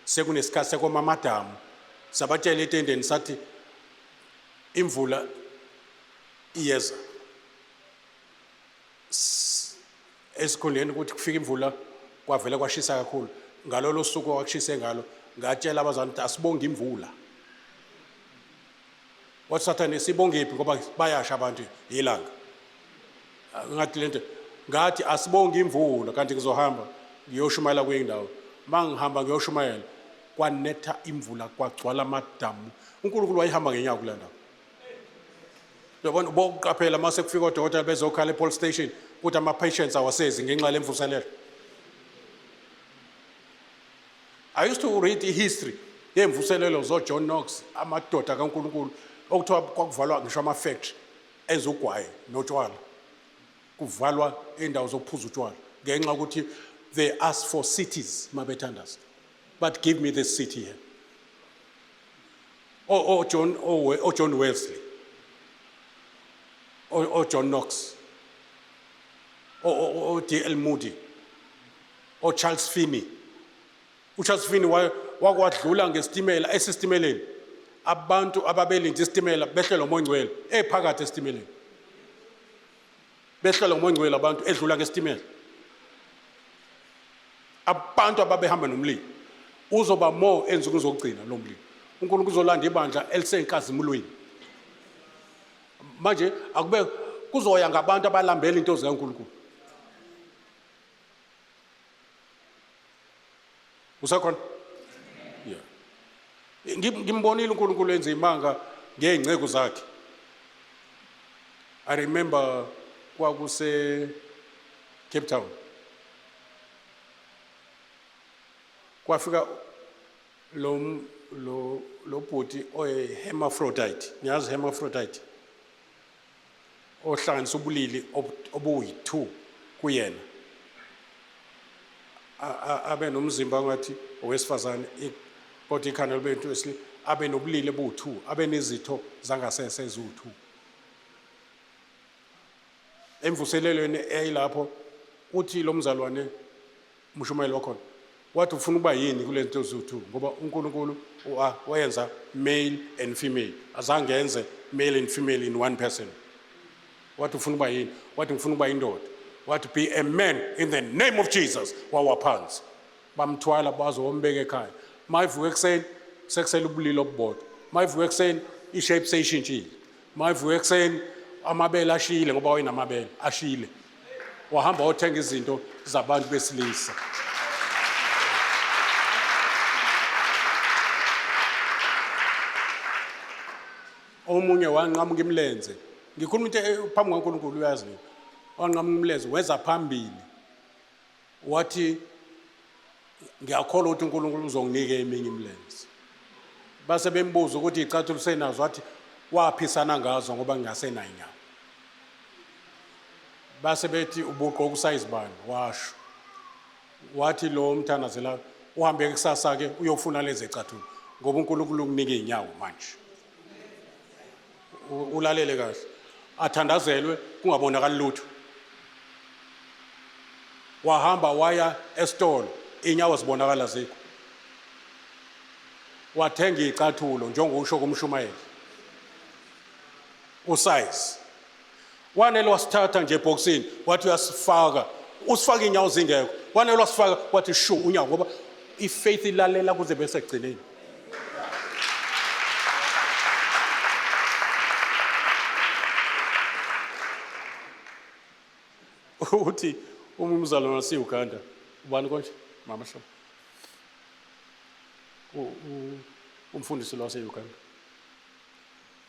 sekunesikhathi sekoma amadamu sabatshela etendeni sathi imvula iyeza esikhundleni ukuthi kufike imvula kwavele kwashisa kakhulu ngalolo suku okwakushise ngalo ngatshela abazali ukuthi asibonge imvula wathi sathane sibongephi ngoba bayasha abantu yilanga ngathi lento ngathi asibonge imvula kanti ngizohamba ngiyoshumayela kwenye indawo mangihamba ngiyoshumayela kwanetha imvula kwagcwala amadamu uNkulunkulu wayehamba ngenyawo kule ndawo uyabona bokuqaphela mase kufika odokotela bezokhala e-police station ukuthi ama-patients awasezi ngenxa lemvuselelo. I used to read i-history yemvuselelo zo-John Knox, amadoda kaNkulunkulu okuthiwa kwakuvalwa ngisho ama-factory enza ugwayi notshwala, kuvalwa indawo zokuphuza utshwala ngenxa yokuthi they ask for cities mabethandaza, but give me this city here. O John Wesley, o John Knox, o D.L. Moody, o Charles Finney. uCharles Finney wakwadlula ngesitimela esisitimeleni abantu ababelinde isitimela behlelwa umoya ongcwele ephakathi esitimeleni behlelwa umoya ongcwele abantu edlula ngesitimela abantu ababehamba nomlilo uzoba more ensukwini zokugcina lo mlilo uNkulunkulu uzolanda ibandla elisenkazimulweni manje akube kuzoya ngabantu abalambela into zikaNkulunkulu usakhona yeah ngimbonile uNkulunkulu enze imanga ngey'nceku zakhe. I remember kwakuse Cape Town kwafika lo bhuti oyi hermaphrodite niyazi hermaphrodite ohlanganisa ubulili obuyi-2 kuyena abe nomzimba ngathi owesifazane kodwa ikhanda libe into wesilisa abe nobulili obuwu-2 abe nezitho zangasese eziwu-2. Emvuselelweni eyilapho uthi lo mzalwane umshumayeli wakhona wathi ufuna ukuba yini kule nto ziwu-two ngoba uNkulunkulu wayenza male and female, azange enze male and female in one person. Wathi ufuna ukuba yini? Wathi ngifuna ukuba indoda. Wathi be a man in the name of Jesus. Wawa phansi, bamthwala bazombeka ekhaya. Mayivuka ekuseni sekusele ubulili obubodwa, mayivuka ekuseni ishape seyishintshile, mayivuka ekuseni amabele ashile ngoba wayenamabele ashile. Wahamba wothenga izinto zabantu besilisa. Omunye wanqamuka imilenze, ngikhuluma into phambi kwaNkulunkulu uyazi le. Wanqamuka imilenze weza phambili wathi ngiyakholwa ukuthi uNkulunkulu uzonginika eminye imilenze. Base bembuza ukuthi icathulo usenazo, wathi waphisana ngazo ngoba ngingasenayo inyawo. Base bethi ubuqoka usayizi bani, washo. Wathi lo mthandazela uhambe kusasa ke uyofuna lezi ecathulo ngoba uNkulunkulu ukunike inyawo manje. Ulalele kahle, athandazelwe kungabonakali lutho. Wahamba waya esitolo, inyawo zibonakala zikho. Wathenga icathulo njengokusho kumshumayeli usize wanele wasithatha nje ebhokisini, wathi uyasifaka, usifaka inyawo zingekho. Wanele wasifaka wathi shu unyawo, ngoba ifaith ilalela kuze bese ekugcineni. Uthi uma umzalwane wase-Uganda ubani konje mama hlobo umfundisi lo wase-Uganda,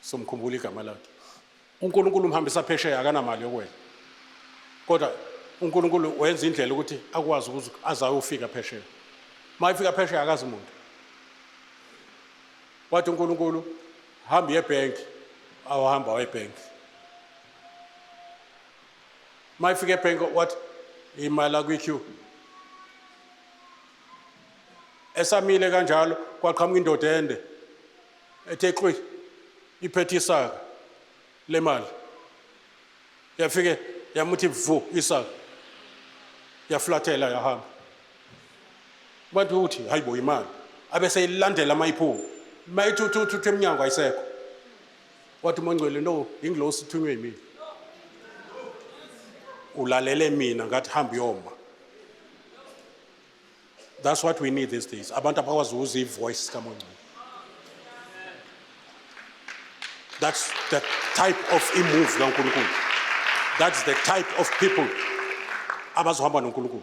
somkhumbula igama lakhe. uNkulunkulu umhambisa phesheya, akanamali yokwela, kodwa uNkulunkulu wenza indlela ukuthi akwazi ukuthi azayofika phesheya. Uma efika phesheya akazi muntu. Wathi uNkulunkulu hamba uye ebhenki, awahamba waye ebhenki. Uma efika ebhenki wathi imali akwi-queue. Esamile kanjalo kwaqhamuka indoda ende ethe xwi iphethe isaka lemali, yafike yamuthi vu isaka, yaflathela yahamba. Abantu uthi hayibo imali, abese ilandela mayiphuma, mayithi uthi uthi uthi emnyango ayisekho. Wathi uMongcwele no, ingilosi ithunywe yimina, ulalele mina ngathi hamba uyoma. That's what we need these days, abantu abakwazi ukuza ivoice kaMongcwele. That's the type of imove kaNkulunkulu. That's the type of people abazohamba noNkulunkulu,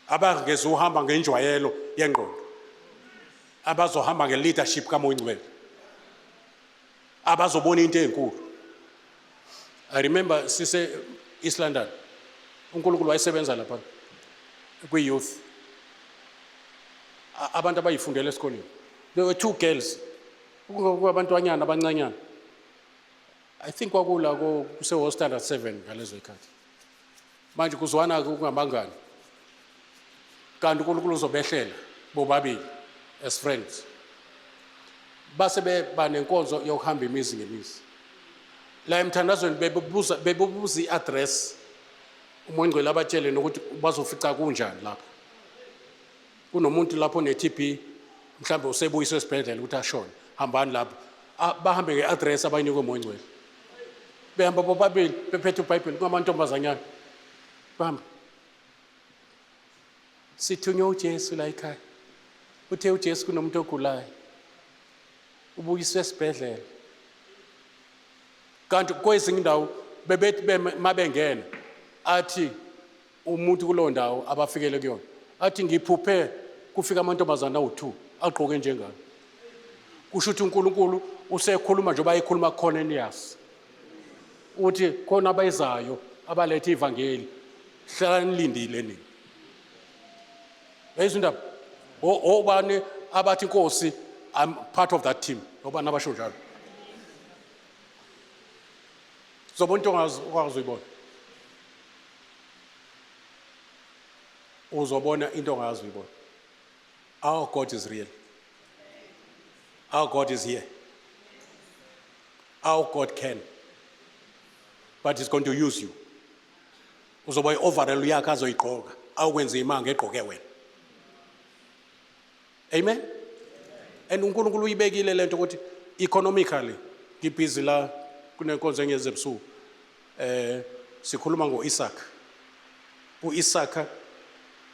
abangezuhamba ngenjwayelo yengqondo, abazohamba nge-leadership kaMoya Ongcwele, abazobona into ezinkulu. I remember sise East London, uNkulunkulu wayesebenza lapha kwi-youth, abantu abayifundela esikoleni. There were two girls, kungabantwanyana abancanyana, I think kwakula kuse standard 7 ngalezo ikhathi. Manje kuzwana ke kungabangani, kanti uNkulunkulu uzobehlela bobabili as friends. Base beba nenkonzo yokuhamba imizi ngemizi. La emthandazweni bebubuza i-address, uMongcwele abatshele nokuthi bazofica kunjani lapho. Kunomuntu lapho ne-TB, mhlawumbe usebuyiswe esibhedlela ukuthi ashone, hambani lapho. Bahambe nge-address abayinikwe uMongcwele. Behamba bobabili bephethe uBhayibheli, kungamantombazanyana. Bahamba. Sithunywe uJesu la ekhaya. Uthe uJesu kunomuntu ogulayo, ubuyiswe esibhedlela. Kanti kwezinye indawo bebethi mabengena athi umuntu kulowo ndawo abafikele kuyona athi ngiphuphe kufika amantombazana awu-2 agqoke njengami. Kusho ukuthi uNkulunkulu usekhuluma njengoba ekhuluma kuCornelius, uthi khona abayizayo abaletha ivangeli, hlala nilindile nini. Yayizwa indaba? Obani abathi inkosi I'm part of that team, obani abasho njalo? Zobona into ongazi ongazi uyibona, uzobona into ongazi uyibona. Our God is real. Our God is here. Our God can. But he's going to use you. Uzoba i-overall yakhe azoyigqoka, awukwenza imanga egqoke wena. Amen. And uNkulunkulu uyibekile lento ukuthi economically ngibhizi la kunenkonzo engeze ebusuku. Sikhuluma ngoIsaac. UIsaac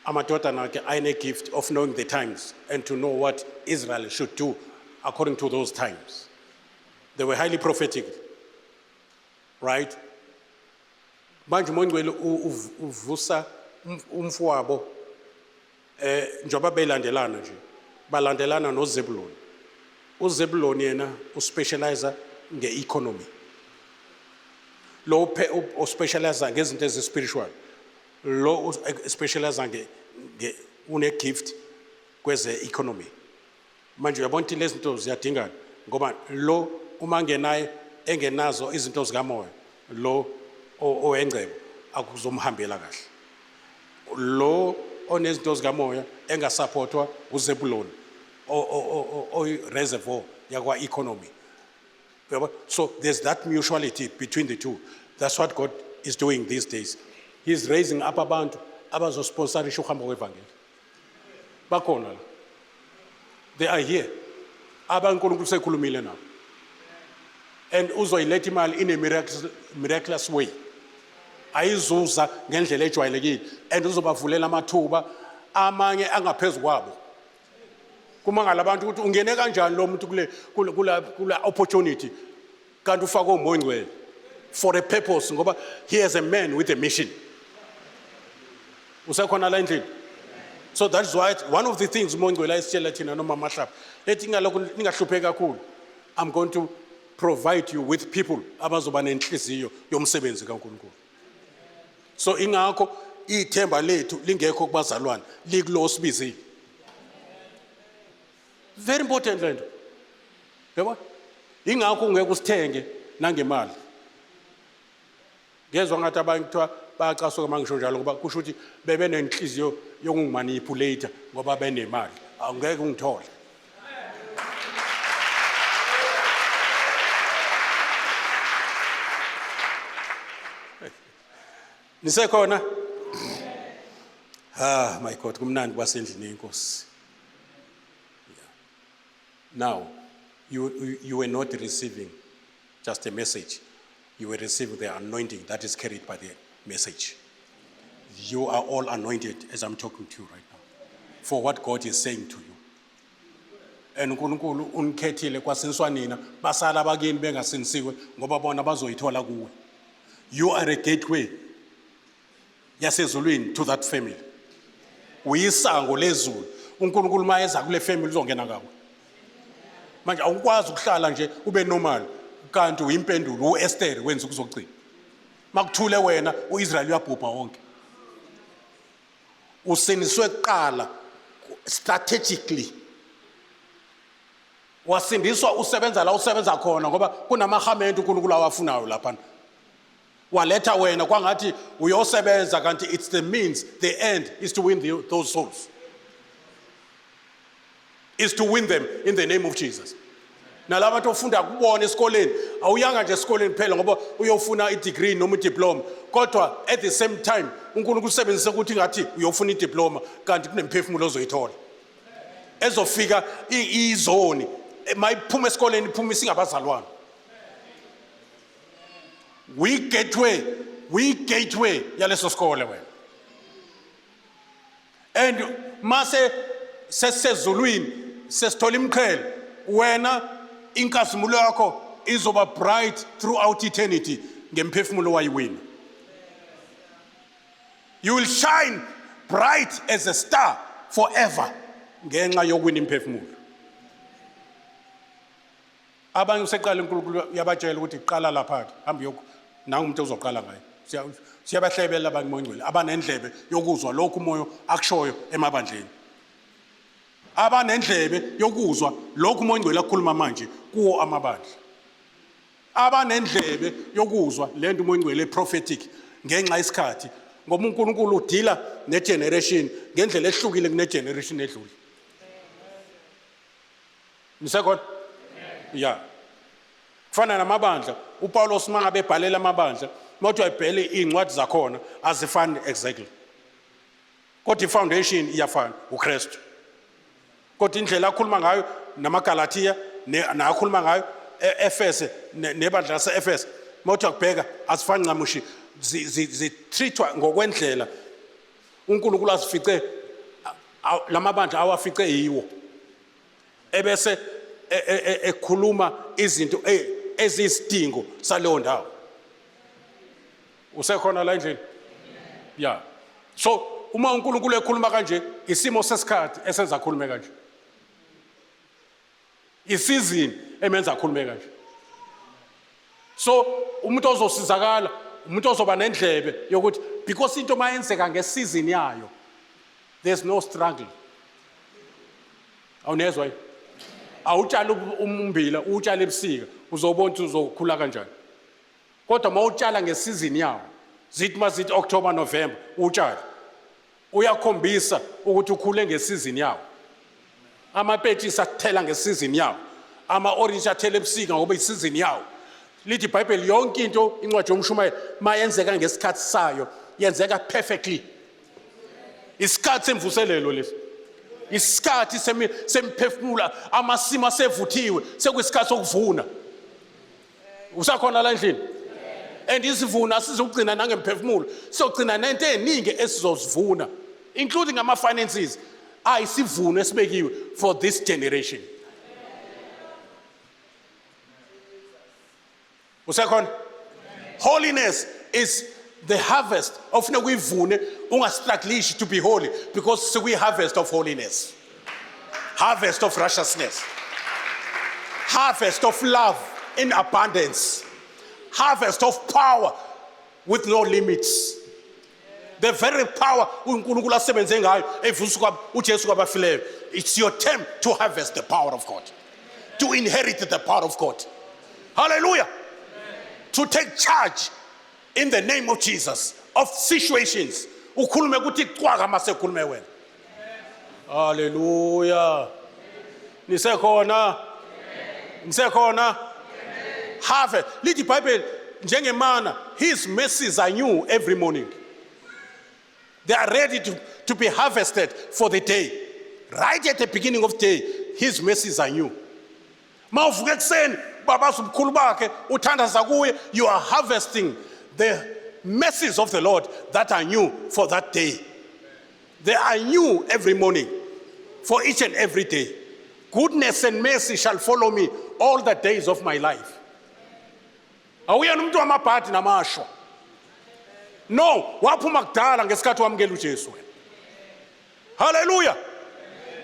amadodana akhe ayene gift of knowing the times and to know what Israel should do according to those times. They were highly prophetic. Right? Manje uMongcwele uvusa umfowabo njengoba belandelana nje, balandelana noZebulon. UZebulon yena uspecialize ngeeconomy. Lo uspecialize ngezinto ezi-spiritual. Lo specialize nge une gift kweze economy. Manje uyabona ukuthi lezi zinto ziyadingana ngoba lo uma ngenaye engenazo izinto zikamoya, lo owengcebo akuzomhambela kahle. Lo onezinto zikamoya engasupportwa uZebulon oyi-reservoir yakwa economy. Uyabona? So there's that mutuality between the two. That's what God is doing these days. He's raising up abantu abazosponsorisha uhambo kwevangeli. Bakhona la. They are here. AbaNkulunkulu sekhulumile nabo. And uzoyiletha imali in a miraculous way. Ayizuza ngendlela ejwayelekile and uzobavulela amathuba amanye angaphezulu kwabo. Kumangala abantu ukuthi ungene kanjani lo muntu kule opportunity kanti ufake uMoya Ongcwele for a purpose, ngoba he is a man with a mission. Usekhona la endlini? So that's why one of the things uMoya Ongcwele ayisitshela thina noma mahlaba ethi ngalokhu ningahlupheki kakhulu, I'm going to provide you with people abazoba nenhliziyo yomsebenzi kaNkulunkulu. So ingakho ithemba lethu lingekho kubazalwane, likulo sibizile. Very important lento. Yabo? Ingakho ungeke usithenge nangemali. Ngezwa ngathi abanye kuthiwa bayacasuka mangisho njalo, ngoba kusho ukuthi bebe nenhliziyo yokungimanipulate ngoba benemali. Angeke ungithole. Nisekhona? Ah, my God, kumnandi kwasendlini yenkosi. Now, you were not receiving just a message. You were receiving the anointing that is carried by the message. You are all anointed as I'm talking to you right now, for what God is saying to you. And uNkulunkulu unikhethile kwasiniswa nina, basala abakini bengasinisiwe ngoba bona bazoyithola kuwe. You are a gateway yasezulwini to that family. Uyisango lezulu. uNkulunkulu mayeza kule family uzongena ngawe. Manje awukwazi ukuhlala nje ube normal kanti uyimpendulo uEsther wenza ukuzogcina. Makuthule wena uIsrael uyabhubha wonke. Usiniswe kuqala strategically. Wasindiswa usebenza la usebenza khona ngoba kunamahamente uNkulunkulu awafunayo lapha. Waletha wena kwangathi uyosebenza kanti it's the means, the end is to win those souls. Is to win them in the name of Jesus. Nalabo bantu ofunda kubona esikoleni, awuyanga nje esikoleni kuphela ngoba uyofuna i-degree noma i-diploma, kodwa at the same time uNkulunkulu usebenzise ukuthi ngathi uyofuna i-diploma kanti kunemphefumulo ozoyithola ezofika izoni mayiphuma esikoleni iphuma isingabazalwane. We gateway, we gateway yaleso sikole wena. And mase sesezulwini sesithola imqhele, wena inkazimulo yakho izoba bright throughout eternity ngemphefumulo wayiwina. You will shine bright as a star forever ngenxa yokuwina imphefumulo. Abanye useqala uNkulunkulu uyabatshela ukuthi qala lapha ke, hamba uyokho nangu umuntu ozoqala ngaye. Siyabahlebela abanye moya abanendlebe yokuzwa lokhu umoya akushoyo emabandleni, abanendlebe yokuzwa lokhu umoya ongcwele akukhuluma manje kuwo amabandla, abanendlebe yokuzwa lento umoya ongcwele prophetic ngenxa yesikhathi, ngoba uNkulunkulu udila negeneration ngendlela ehlukile kunegeneration edlule. Nisekhona? Yeah. Kufana namabandla, uPaulos mangabe ebhalela amabandla, Mawuthi uyayibhela iy'ncwadi zakhona azifani exactly, kodwa i-foundation iyafana, uKristu. Kodwa indlela akhuluma ngayo namaGalathiya nakhuluma ngayo e-Efese nebandla lase-Efese, mawuthi uyakubheka azifani ncamushi, zi-treat-wa ngokwendlela uNkulunkulu azifice lamabandla awafice yiwo, ebese ekhuluma izinto eziyisidingo saleyo ndawo. Usekhona la endlini? Ya, so uma uNkulunkulu ekhuluma kanje, isimo sesikhathi esenza akhulume kanje, isizini emenza akhulume kanje. So umuntu ozosizakala umuntu ozoba nendlebe yokuthi, because into mayenzeka ngesizini yayo, there's no struggle. Awunezwa yini? Awutshala ummbila, uwutshala ebusika, uzobona ukuthi uzokhula kanjani. Kodwa uma utshala ngesizini yawo, zithi mazithi October, November utshala, uyakhombisa ukuthi ukhule ngesizini yawo. Amapetshisi athela ngesizini yawo, ama-orange athela ebusika ngoba isizini yawo. Lithi iBhayibheli yonke into, incwadi yomshumayeli, mayenzeka ngesikhathi sayo yenzeka perfectly. Isikhathi semvuselelo lesi, isikhathi semiphefumulo, amasimo asevuthiwe, sekuyisikhathi sokuvuna. Usakhona la endlini? And isivuno asizokugcina nangemphefumulo, siyogcina nento eningi esizozivuna, including ama-finances ayisivuno esibekiwe for this generation. Usekhona? Holiness is the harvest ofuna kuyivune. Ungastruggleishi to be holy, because sekuyi-harvest of holiness, harvest of righteousness, harvest of love in abundance, harvest of power with no limits, the very power uNkulunkulu asebenze ngayo evusa kwabo uJesu kwabafileyo. It's your time to harvest the power of God, to inherit the power of God. Hallelujah. To take charge in the name of Jesus of situations, ukhulume ukuthi cwaka mase khulume wena. Hallelujah. Nisekhona? Nisekhona? Have lithi iBhayibheli njengemana, his mercies are new every morning. They are ready to be harvested for the day. Right at the beginning of day, his mercies are new. Mawuvuka ekuseni, babaza ubukhulu bakhe, uthandaza kuye, you are harvesting the mercies of the Lord that are new for that day. They are new every morning for each and every day. Goodness and mercy shall follow me all the days of my life. Awuyena umuntu wamabhadi namashwa. No, waphuma kudala ngesikhathi wamukela uJesu wena. Haleluya.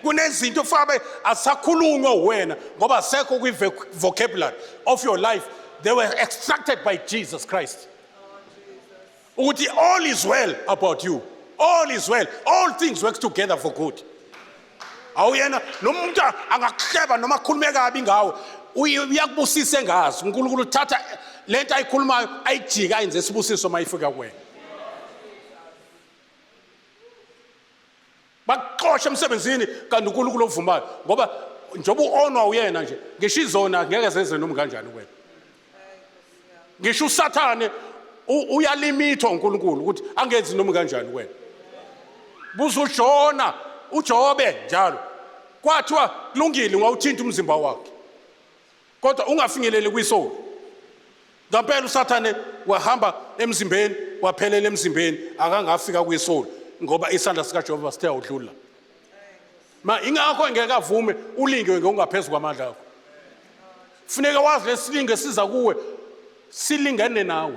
Kunezinto fabe asakhulunywa wena ngoba sekho kwi vocabulary of your life. They were extracted by Jesus Christ, ukuthi all is well about you, all is well, all things work together for good. Awuyena noma umuntu angakuhleba noma akhulume kabi ngawe, uyakubusisa engazi. UNkulunkulu uthatha lento ayikhulumayo, ayijika, ayenze isibusiso mayifika kuwena. Bakuxosha emsebenzini, kanti uNkulunkulu ovumayo, ngoba njengoba u-onwa uyena nje, ngisho izona ngeke zenze noma kanjani kuwena. Ngisho uSathane uyalimithwa uNkulunkulu ukuthi angenzi noma kanjani kuwena. Buza uJona, uJobe njalo, kwathiwa kulungile ungawuthinta umzimba wakhe kodwa ungafinyeleli kwisoul. Ngampela uSathane wahamba emzimbeni, waphelela emzimbeni, akangafika kwisoul, ngoba isandla sikaJehova sithe awudlula. Ma ingakho engeke avume ulingiwe ngokungaphezu kwamandla akho. Funeka wazi lesilingo esiza kuwe silingene nawe.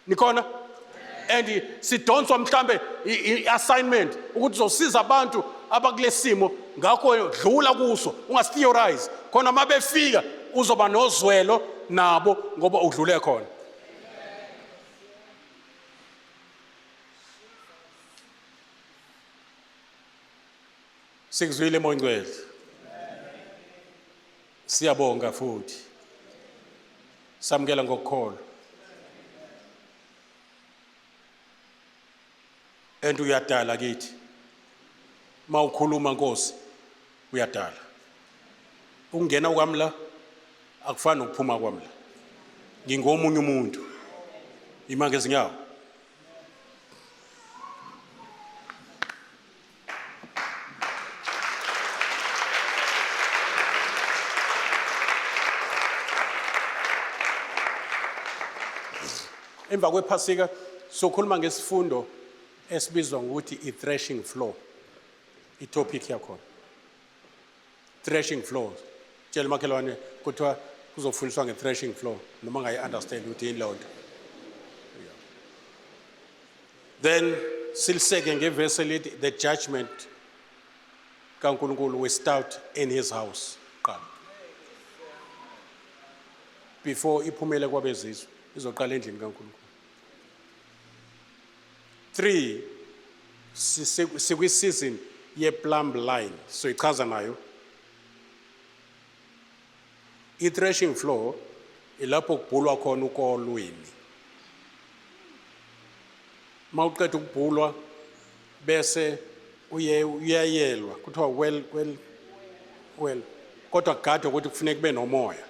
Nikhona? And sidonswa mhlambe i-assignment ukuthi uzosiza abantu abakulesimo, ngakho dlula kuso, ungatheorize khona. Uma befika uzoba nozwelo nabo ngoba udlule khona. Sikuzwile, Moya Ngcwele, siyabonga futhi samukela ngokukholwa. And uyadala kithi mawukhuluma, Nkosi, uyadala. Ukungena kwami la akufani nokuphuma kwami la, ngingomunye umuntu. Ima ngezinyawo. Emva kwePhasika sokhuluma ngesifundo esibizwa ngokuthi i-threshing floor, i-topic yakhona. Threshing floor. Tshela umakhelwane kuthiwa kuzofundiswa nge-threshing floor noma ngayi-understand ukuthi yini leyo nto. Then siliseke ngevesi elithi the judgment kaNkulunkulu will start in his house qala. Before iphumele kwabezizwe izoqala endlini kaNkulunkulu. 3 sikwi-season ye-plumb line, so ichaza nayo. I-threshing floor ilapho kubhulwa khona ukolweni. Mawuqeda ukubhulwa bese uye uyayelwa, kuthiwa well well well, kodwa gade ukuthi kufuneka kube nomoya.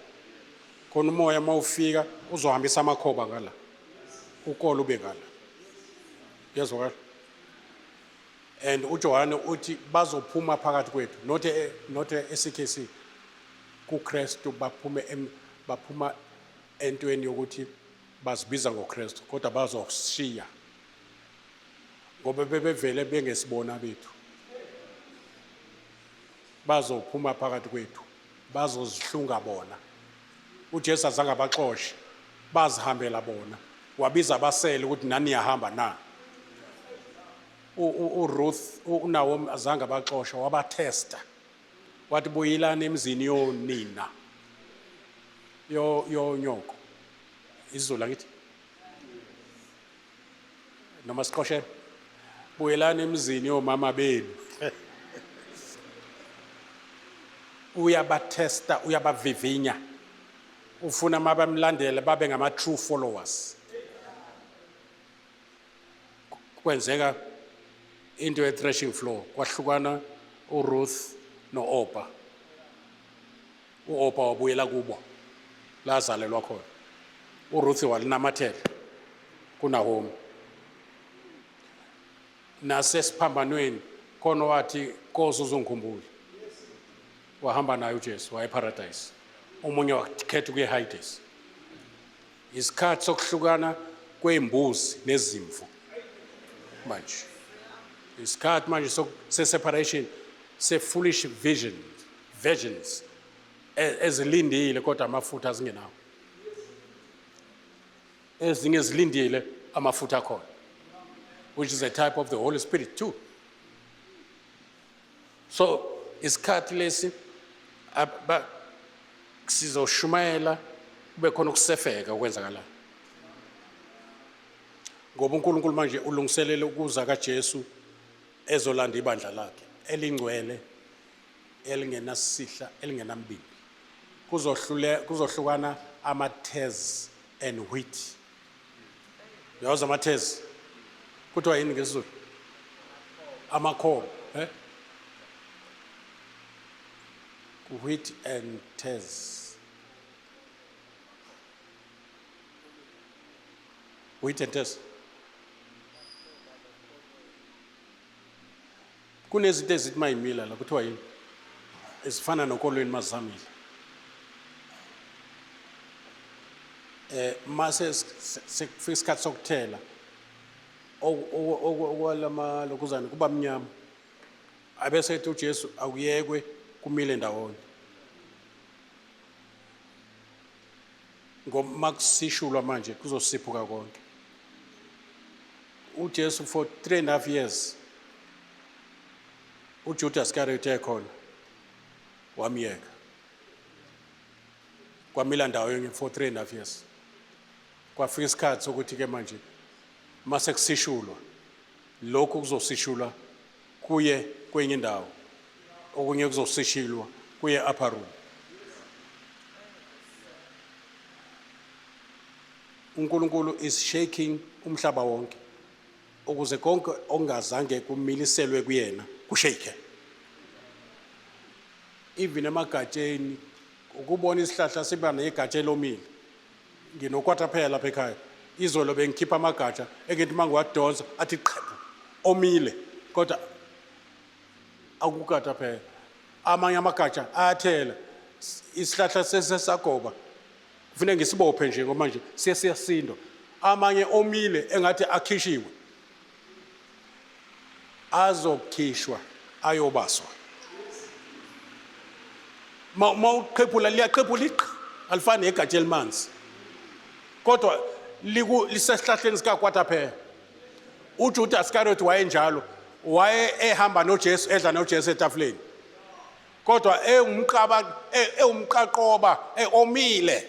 Khona umoya mawufika uzohambisa amakhoba ngala, ukolo ube ngala. Kuyazwakala? And uJohane uthi bazophuma phakathi kwethu, not e-CKC, kuKristu baphume baphuma entweni yokuthi bazibiza ngoKristu, kodwa bazoshiya ngoba bebevele bengesibona bethu. Bazophuma phakathi kwethu, bazozihlunga bona. uJesu azange abaxoshe, bazihambela bona. Wabiza abasele ukuthi nani niyahamba na. uRuth, uNaomi azange abaxoshe, wabathesta. Wathi buyelani emzini yonina, yonyoko. IsiZulu angithi? Noma siqoshe, buyelani emzini yomama benu. Uyabathesta, uyabavivinya. Ufuna mabamlandele babe ngama true followers. Kwenzeka into ye threshing floor, kwahlukana uRuth noOrpa. UOrpa wabuyela kubo lazalelwa khona. uRuth walinamathela kuNaomi. Nasesiphambanweni khona wathi Nkosi uzongikhumbula. Wahamba naye uJesu waya eParadise. Omunye wakhetha ukuya eHades. Isikhathi sokuhlukana kwembuzi nezimvu manje. Isikhathi manje se-separation, se-foolish vision, virgins ezilindile kodwa amafutha azingenawo. Ezinye zilindile amafutha akhona, which is a type of the Holy Spirit too. So isikhathi lesi sizoshumayela kube khona ukusefeka okwenzakalayo, ngoba uNkulunkulu manje ulungiselele ukuza kaJesu ezolanda ibandla lakhe elingcwele, elingenasihla, elingenambimbi. Kuzohlukana ama-tares and wheat. Uyawazi ama-tares? Kuthiwa yini ngesiZulu? Amakhoba, eh? Wheat and tares. Wheat and tares. Kunezinto ezithi mayimila la kuthiwa yini? Ezifana nokolweni mazamile. Mase sekufika isikhathi sokuthela okwalama lokuzana kuba mnyama. Abese ethi uJesu akuyekwe kumile ndawonye. Ngoba makusishulwa manje kuzosiphuka konke. uJesu for 3.5 years uJudas Iscariot ekhona wamyeka. Kwamila ndawonye for 3.5 years. Kwafika isikhathi sokuthi ke manje mase kusishulwa lokhu kuzosishulwa kuye kwenye indawo, okunye kuzosishilwa kuye upper room. uNkulunkulu is shaking umhlaba wonke ukuze konke okungazange kumiliselwe kuyena kushake. Even emagatsheni ukubona isihlahla siba negatsha elomile. Nginokwata phela lapha ekhaya. Izolo bengikhipha amagatsha engithi uma ngiwadonsa athi qhephu, omile, kodwa akukata phela. Amanye amagatsha ayathela, isihlahla sesagoba, kufuneka ngisibophe nje ngoba manje siye siyasindwa. Amanye omile engathi akhishiwe, azokhishwa ayobaswa. Ma uqhephula liyaqhephula iqha, alifani negatsha elimanzi, kodwa lisesihlahleni sikakwataphela. UJudas Iscariot wayenjalo, waye ehamba noJesu, edla noJesu etafuleni, kodwa ewumqaba, ewumqaqoba, omile,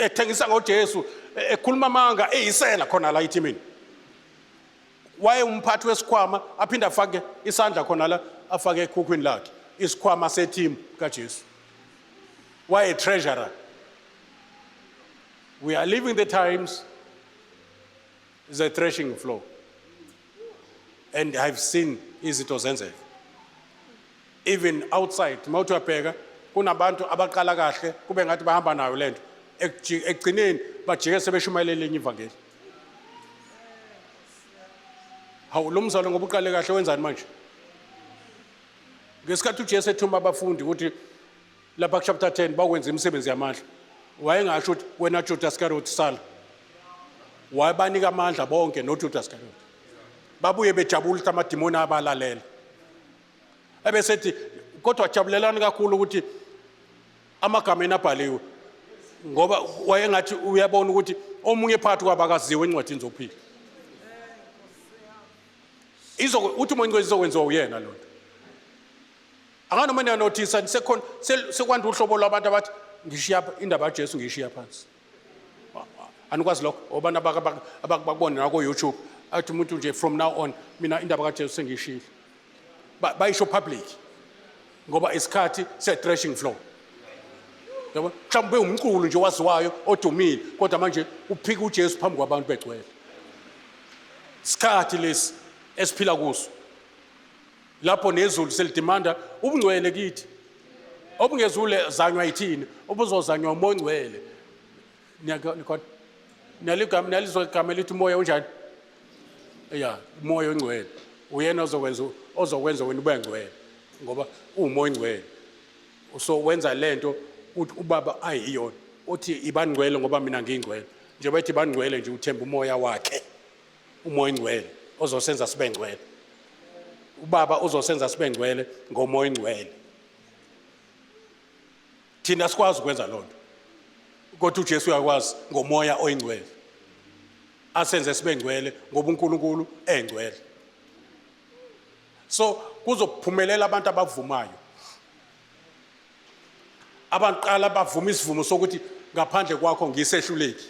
ethengisa ngoJesu, ekhuluma amanga, eyisela khona la ethimini. Waye umphathi wesikhwama, aphinde afake isandla khona la, afake ekhukhwini lakhe isikhwama seteam kaJesu. Waye treasurer. We are living the times is a threshing floor, and I've seen izinto zenzeka even outside. Mawuthi uyabheka, kunabantu abaqala kahle, kube ngathi bahamba nayo lento, ekugcineni bajike sebeshumayela elinye ivangeli. Hawu, lo mzalo ngoba uqale kahle, wenzani manje? Ngesikhathi uJesu ethuma abafundi ukuthi lapha ku-chapter 10 bakwenza imisebenzi yamandla, wayengasho ukuthi wena Judas Iscariot sala. Wayebanika amandla bonke noJudas Iscariot, babuye bejabula ukuthi amadimoni abalalela. Ebesethi kodwa jabulelani kakhulu ukuthi amagama enu abhaliwe, ngoba wayengathi uyabona ukuthi omunye phakathi kwabo akaziwe encwadini zokuphila. Izo uthi uMoya Ongcwele izokwenziwa uyena lo nto. Anganoma niyanothisa, sekhona sekwanda uhlobo lwabantu abathi ngishiya indaba kaJesu, ngishiya phansi. Anikwazi lokho abantu abakubona nako YouTube, athi umuntu nje from now on mina indaba kaJesu sengiyishiyile. Bayisho public ngoba isikhathi se-threshing floor, yabo. Mhlawumbe umculo nje waziwayo odumile, kodwa manje uphika uJesu phambi kwabantu begcwele. Isikhathi lesi esiphila kuso lapho nezulu selidimanda ubungcwele kithi, obungezule zanywa yithini, obuzozanywa uMoya Ongcwele. Niyakhona naligama, nalizwa igama elithi uMoya unjani? Ya, uMoya Ongcwele uyena ozokwenza wena ube ngcwele, ngoba uwuMoya Ongcwele. So wenza lento uthi ubaba ayiyona, uthi ibangcwele ngoba mina ngingcwele. Njengoba ethi ibangcwele nje, uthemba umoya wakhe, uMoya Ongcwele ozosenza sibe ngcwele. Ubaba uzosenza sibe ngcwele ngoMoya Ongcwele. Thina sikwazi ukwenza lonto, kodwa uJesu uyakwazi ngoMoya Oyingcwele asenze sibe ngcwele, ngoba uNkulunkulu engcwele. So kuzophumelela abantu abavumayo, abaqala bavuma isivumo sokuthi ngaphandle kwakho ngisehluleki.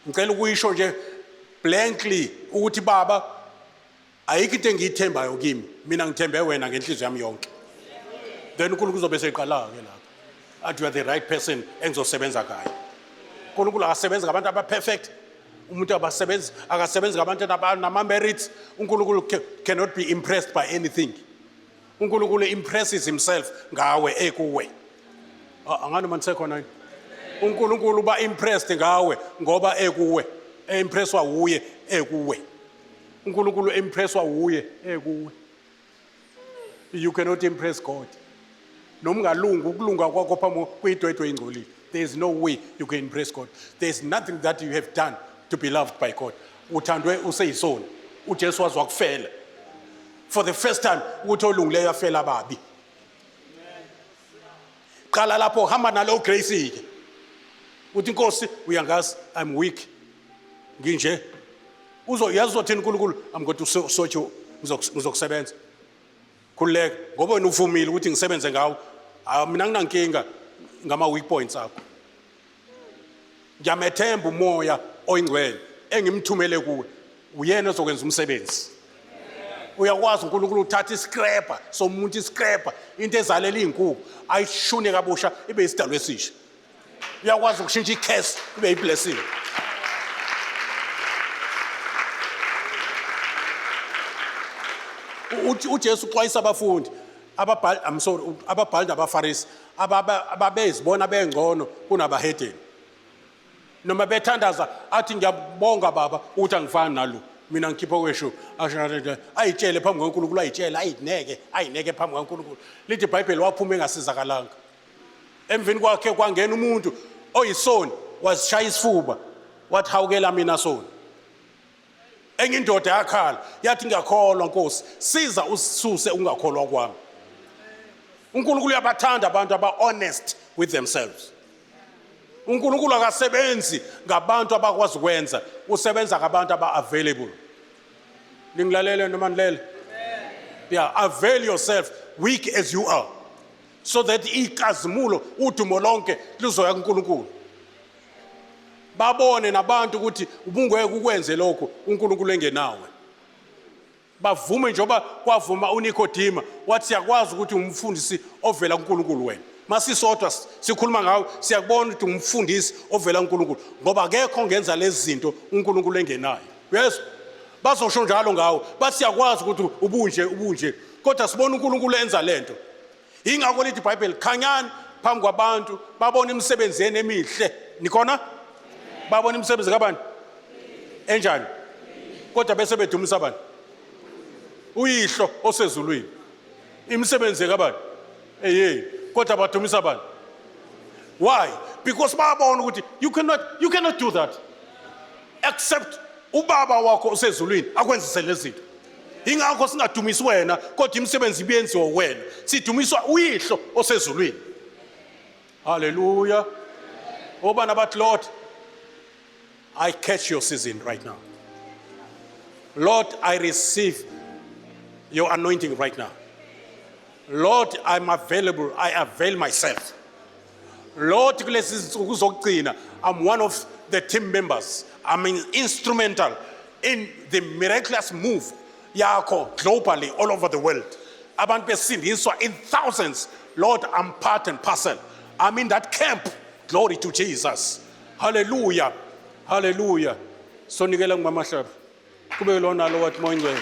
Ngicela ukuyisho nje blankly ukuthi baba, ayikho into engiyithembayo kimi, mina ngithembe wena ngenhliziyo yami yonke. Then uNkulunkulu uzobe seqala-ke lapho athi you are the right person engizosebenza ngayo. uNkulunkulu akasebenzi ngabantu aba-perfect, umuntu abasebenzi, akasebenzi ngabantu nama-merits. UNkulunkulu cannot be impressed by anything. uNkulunkulu impresses himself ngawe ekuwe. Angani noma nisekhona yini? UNkulunkulu uba impressed ngawe ngoba ekuwe, e-impresswa wuye ekuwe. uNkulunkulu impresswa wuye ekuwe. You cannot impress God. Noma ungalunga, ukulunga kwakho phambi kuyidwedwe ingcolile. There is no way you can impress God. There is nothing that you have done to be loved by God. Uthandwe useyisoni. UJesu waze wakufela. For the first time ukuthi olungileyo afela ababi. Qala lapho, hamba nalo grace ke. Uthi Nkosi uyangazi, I'm weak. Nginje. Uzo yazi uzothini uNkulunkulu? I'm going to sort you, ngizokusebenza. Khululeka ngoba wena uvumile ukuthi ngisebenze ngawo. Ah, mina nginankinga ngama weak points akho. Ngiyamethemba uMoya Oyingcwele engimthumele kuwe. Uyena ozokwenza umsebenzi. Uyakwazi uNkulunkulu uthatha iscraper somuntu, iscraper, into ezalela izinkukhu, ayishune kabusha ibe isidalwa esisha. Uyakwazi ukushintsha icurse ibe iblessing. UJesu uxwayisa abafundi ababhali, I'm sorry, ababhali nabaFarisi ababezibona bengcono kunabahedeni. Noma bethandaza athi, "Ngiyabonga Baba ukuthi angifani nalo, mina ngikhipha kweshu." Asho, ayitshele phambi kwaNkulunkulu, ayitshele, ayineke, ayineke phambi kwaNkulunkulu. Lithi iBhayibheli waphuma engasizakalanga. Emveni kwakhe kwangena umuntu oyisoni, wazishaya isifuba wathi, "Hawukela mina soni." Enye indoda yakhala yathi, "Ngiyakholwa, Nkosi, siza usisuse ungakholwa kwami." UNkulunkulu uyabathanda abantu aba-honest with themselves. UNkulunkulu akasebenzi ngabantu abakwazi ukwenza, usebenza ngabantu aba-available. Ningilalele noma nilele? Yeah, avail yourself, weak as you are, so that ikazimulo, udumo lonke luzoya kuNkulunkulu. Babone nabantu ukuthi ubungeke ukwenze lokho uNkulunkulu engenawe. Bavume njengoba kwavuma uNikodima wathi, "Siyakwazi ukuthi umfundisi ovela kuNkulunkulu wena. Masisodwa sikhuluma ngawe, siyakubona ukuthi umfundisi ovela kuNkulunkulu, ngoba akekho ongenza lezi zinto uNkulunkulu engenayo." Uyezwa? Bazosho njalo ngawe, bathi, "Siyakwazi ukuthi ubunje, ubunje, kodwa sibona uNkulunkulu enza lento." Ingakho lithi iBhayibheli, "Khanyani phambi kwabantu, babone imisebenzi yenu emihle." Nikhona? Babona imisebenzi kabani enjani? Kodwa bese bedumisa bani? Uyihlo osezulwini. Imisebenzi kabani? Eyenu, kodwa badumisa bani? Why? Because bayabona ukuthi you cannot do that except ubaba wakho osezulwini akwenzise lezi zinto. Ingakho singadumisi wena, kodwa imisebenzi ibiyenziwa wena, sidumiswa uyihlo osezulwini. Haleluya! Obana bathi, "Lord, I catch your season right now. Lord, I receive your anointing right now. Lord, I'm available. I avail myself, Lord. Kulezi zinsuku zokugcina, I'm one of the team members. I'm instrumental in the miraculous move yakho globally, all over the world. Abantu besindiswa in thousands. Lord, I'm part and parcel. I'm in that camp." Glory to Jesus! Hallelujah, hallelujah! Sonikela ngumama Hlaba, kube lona lo wathi Moya Ingcwele.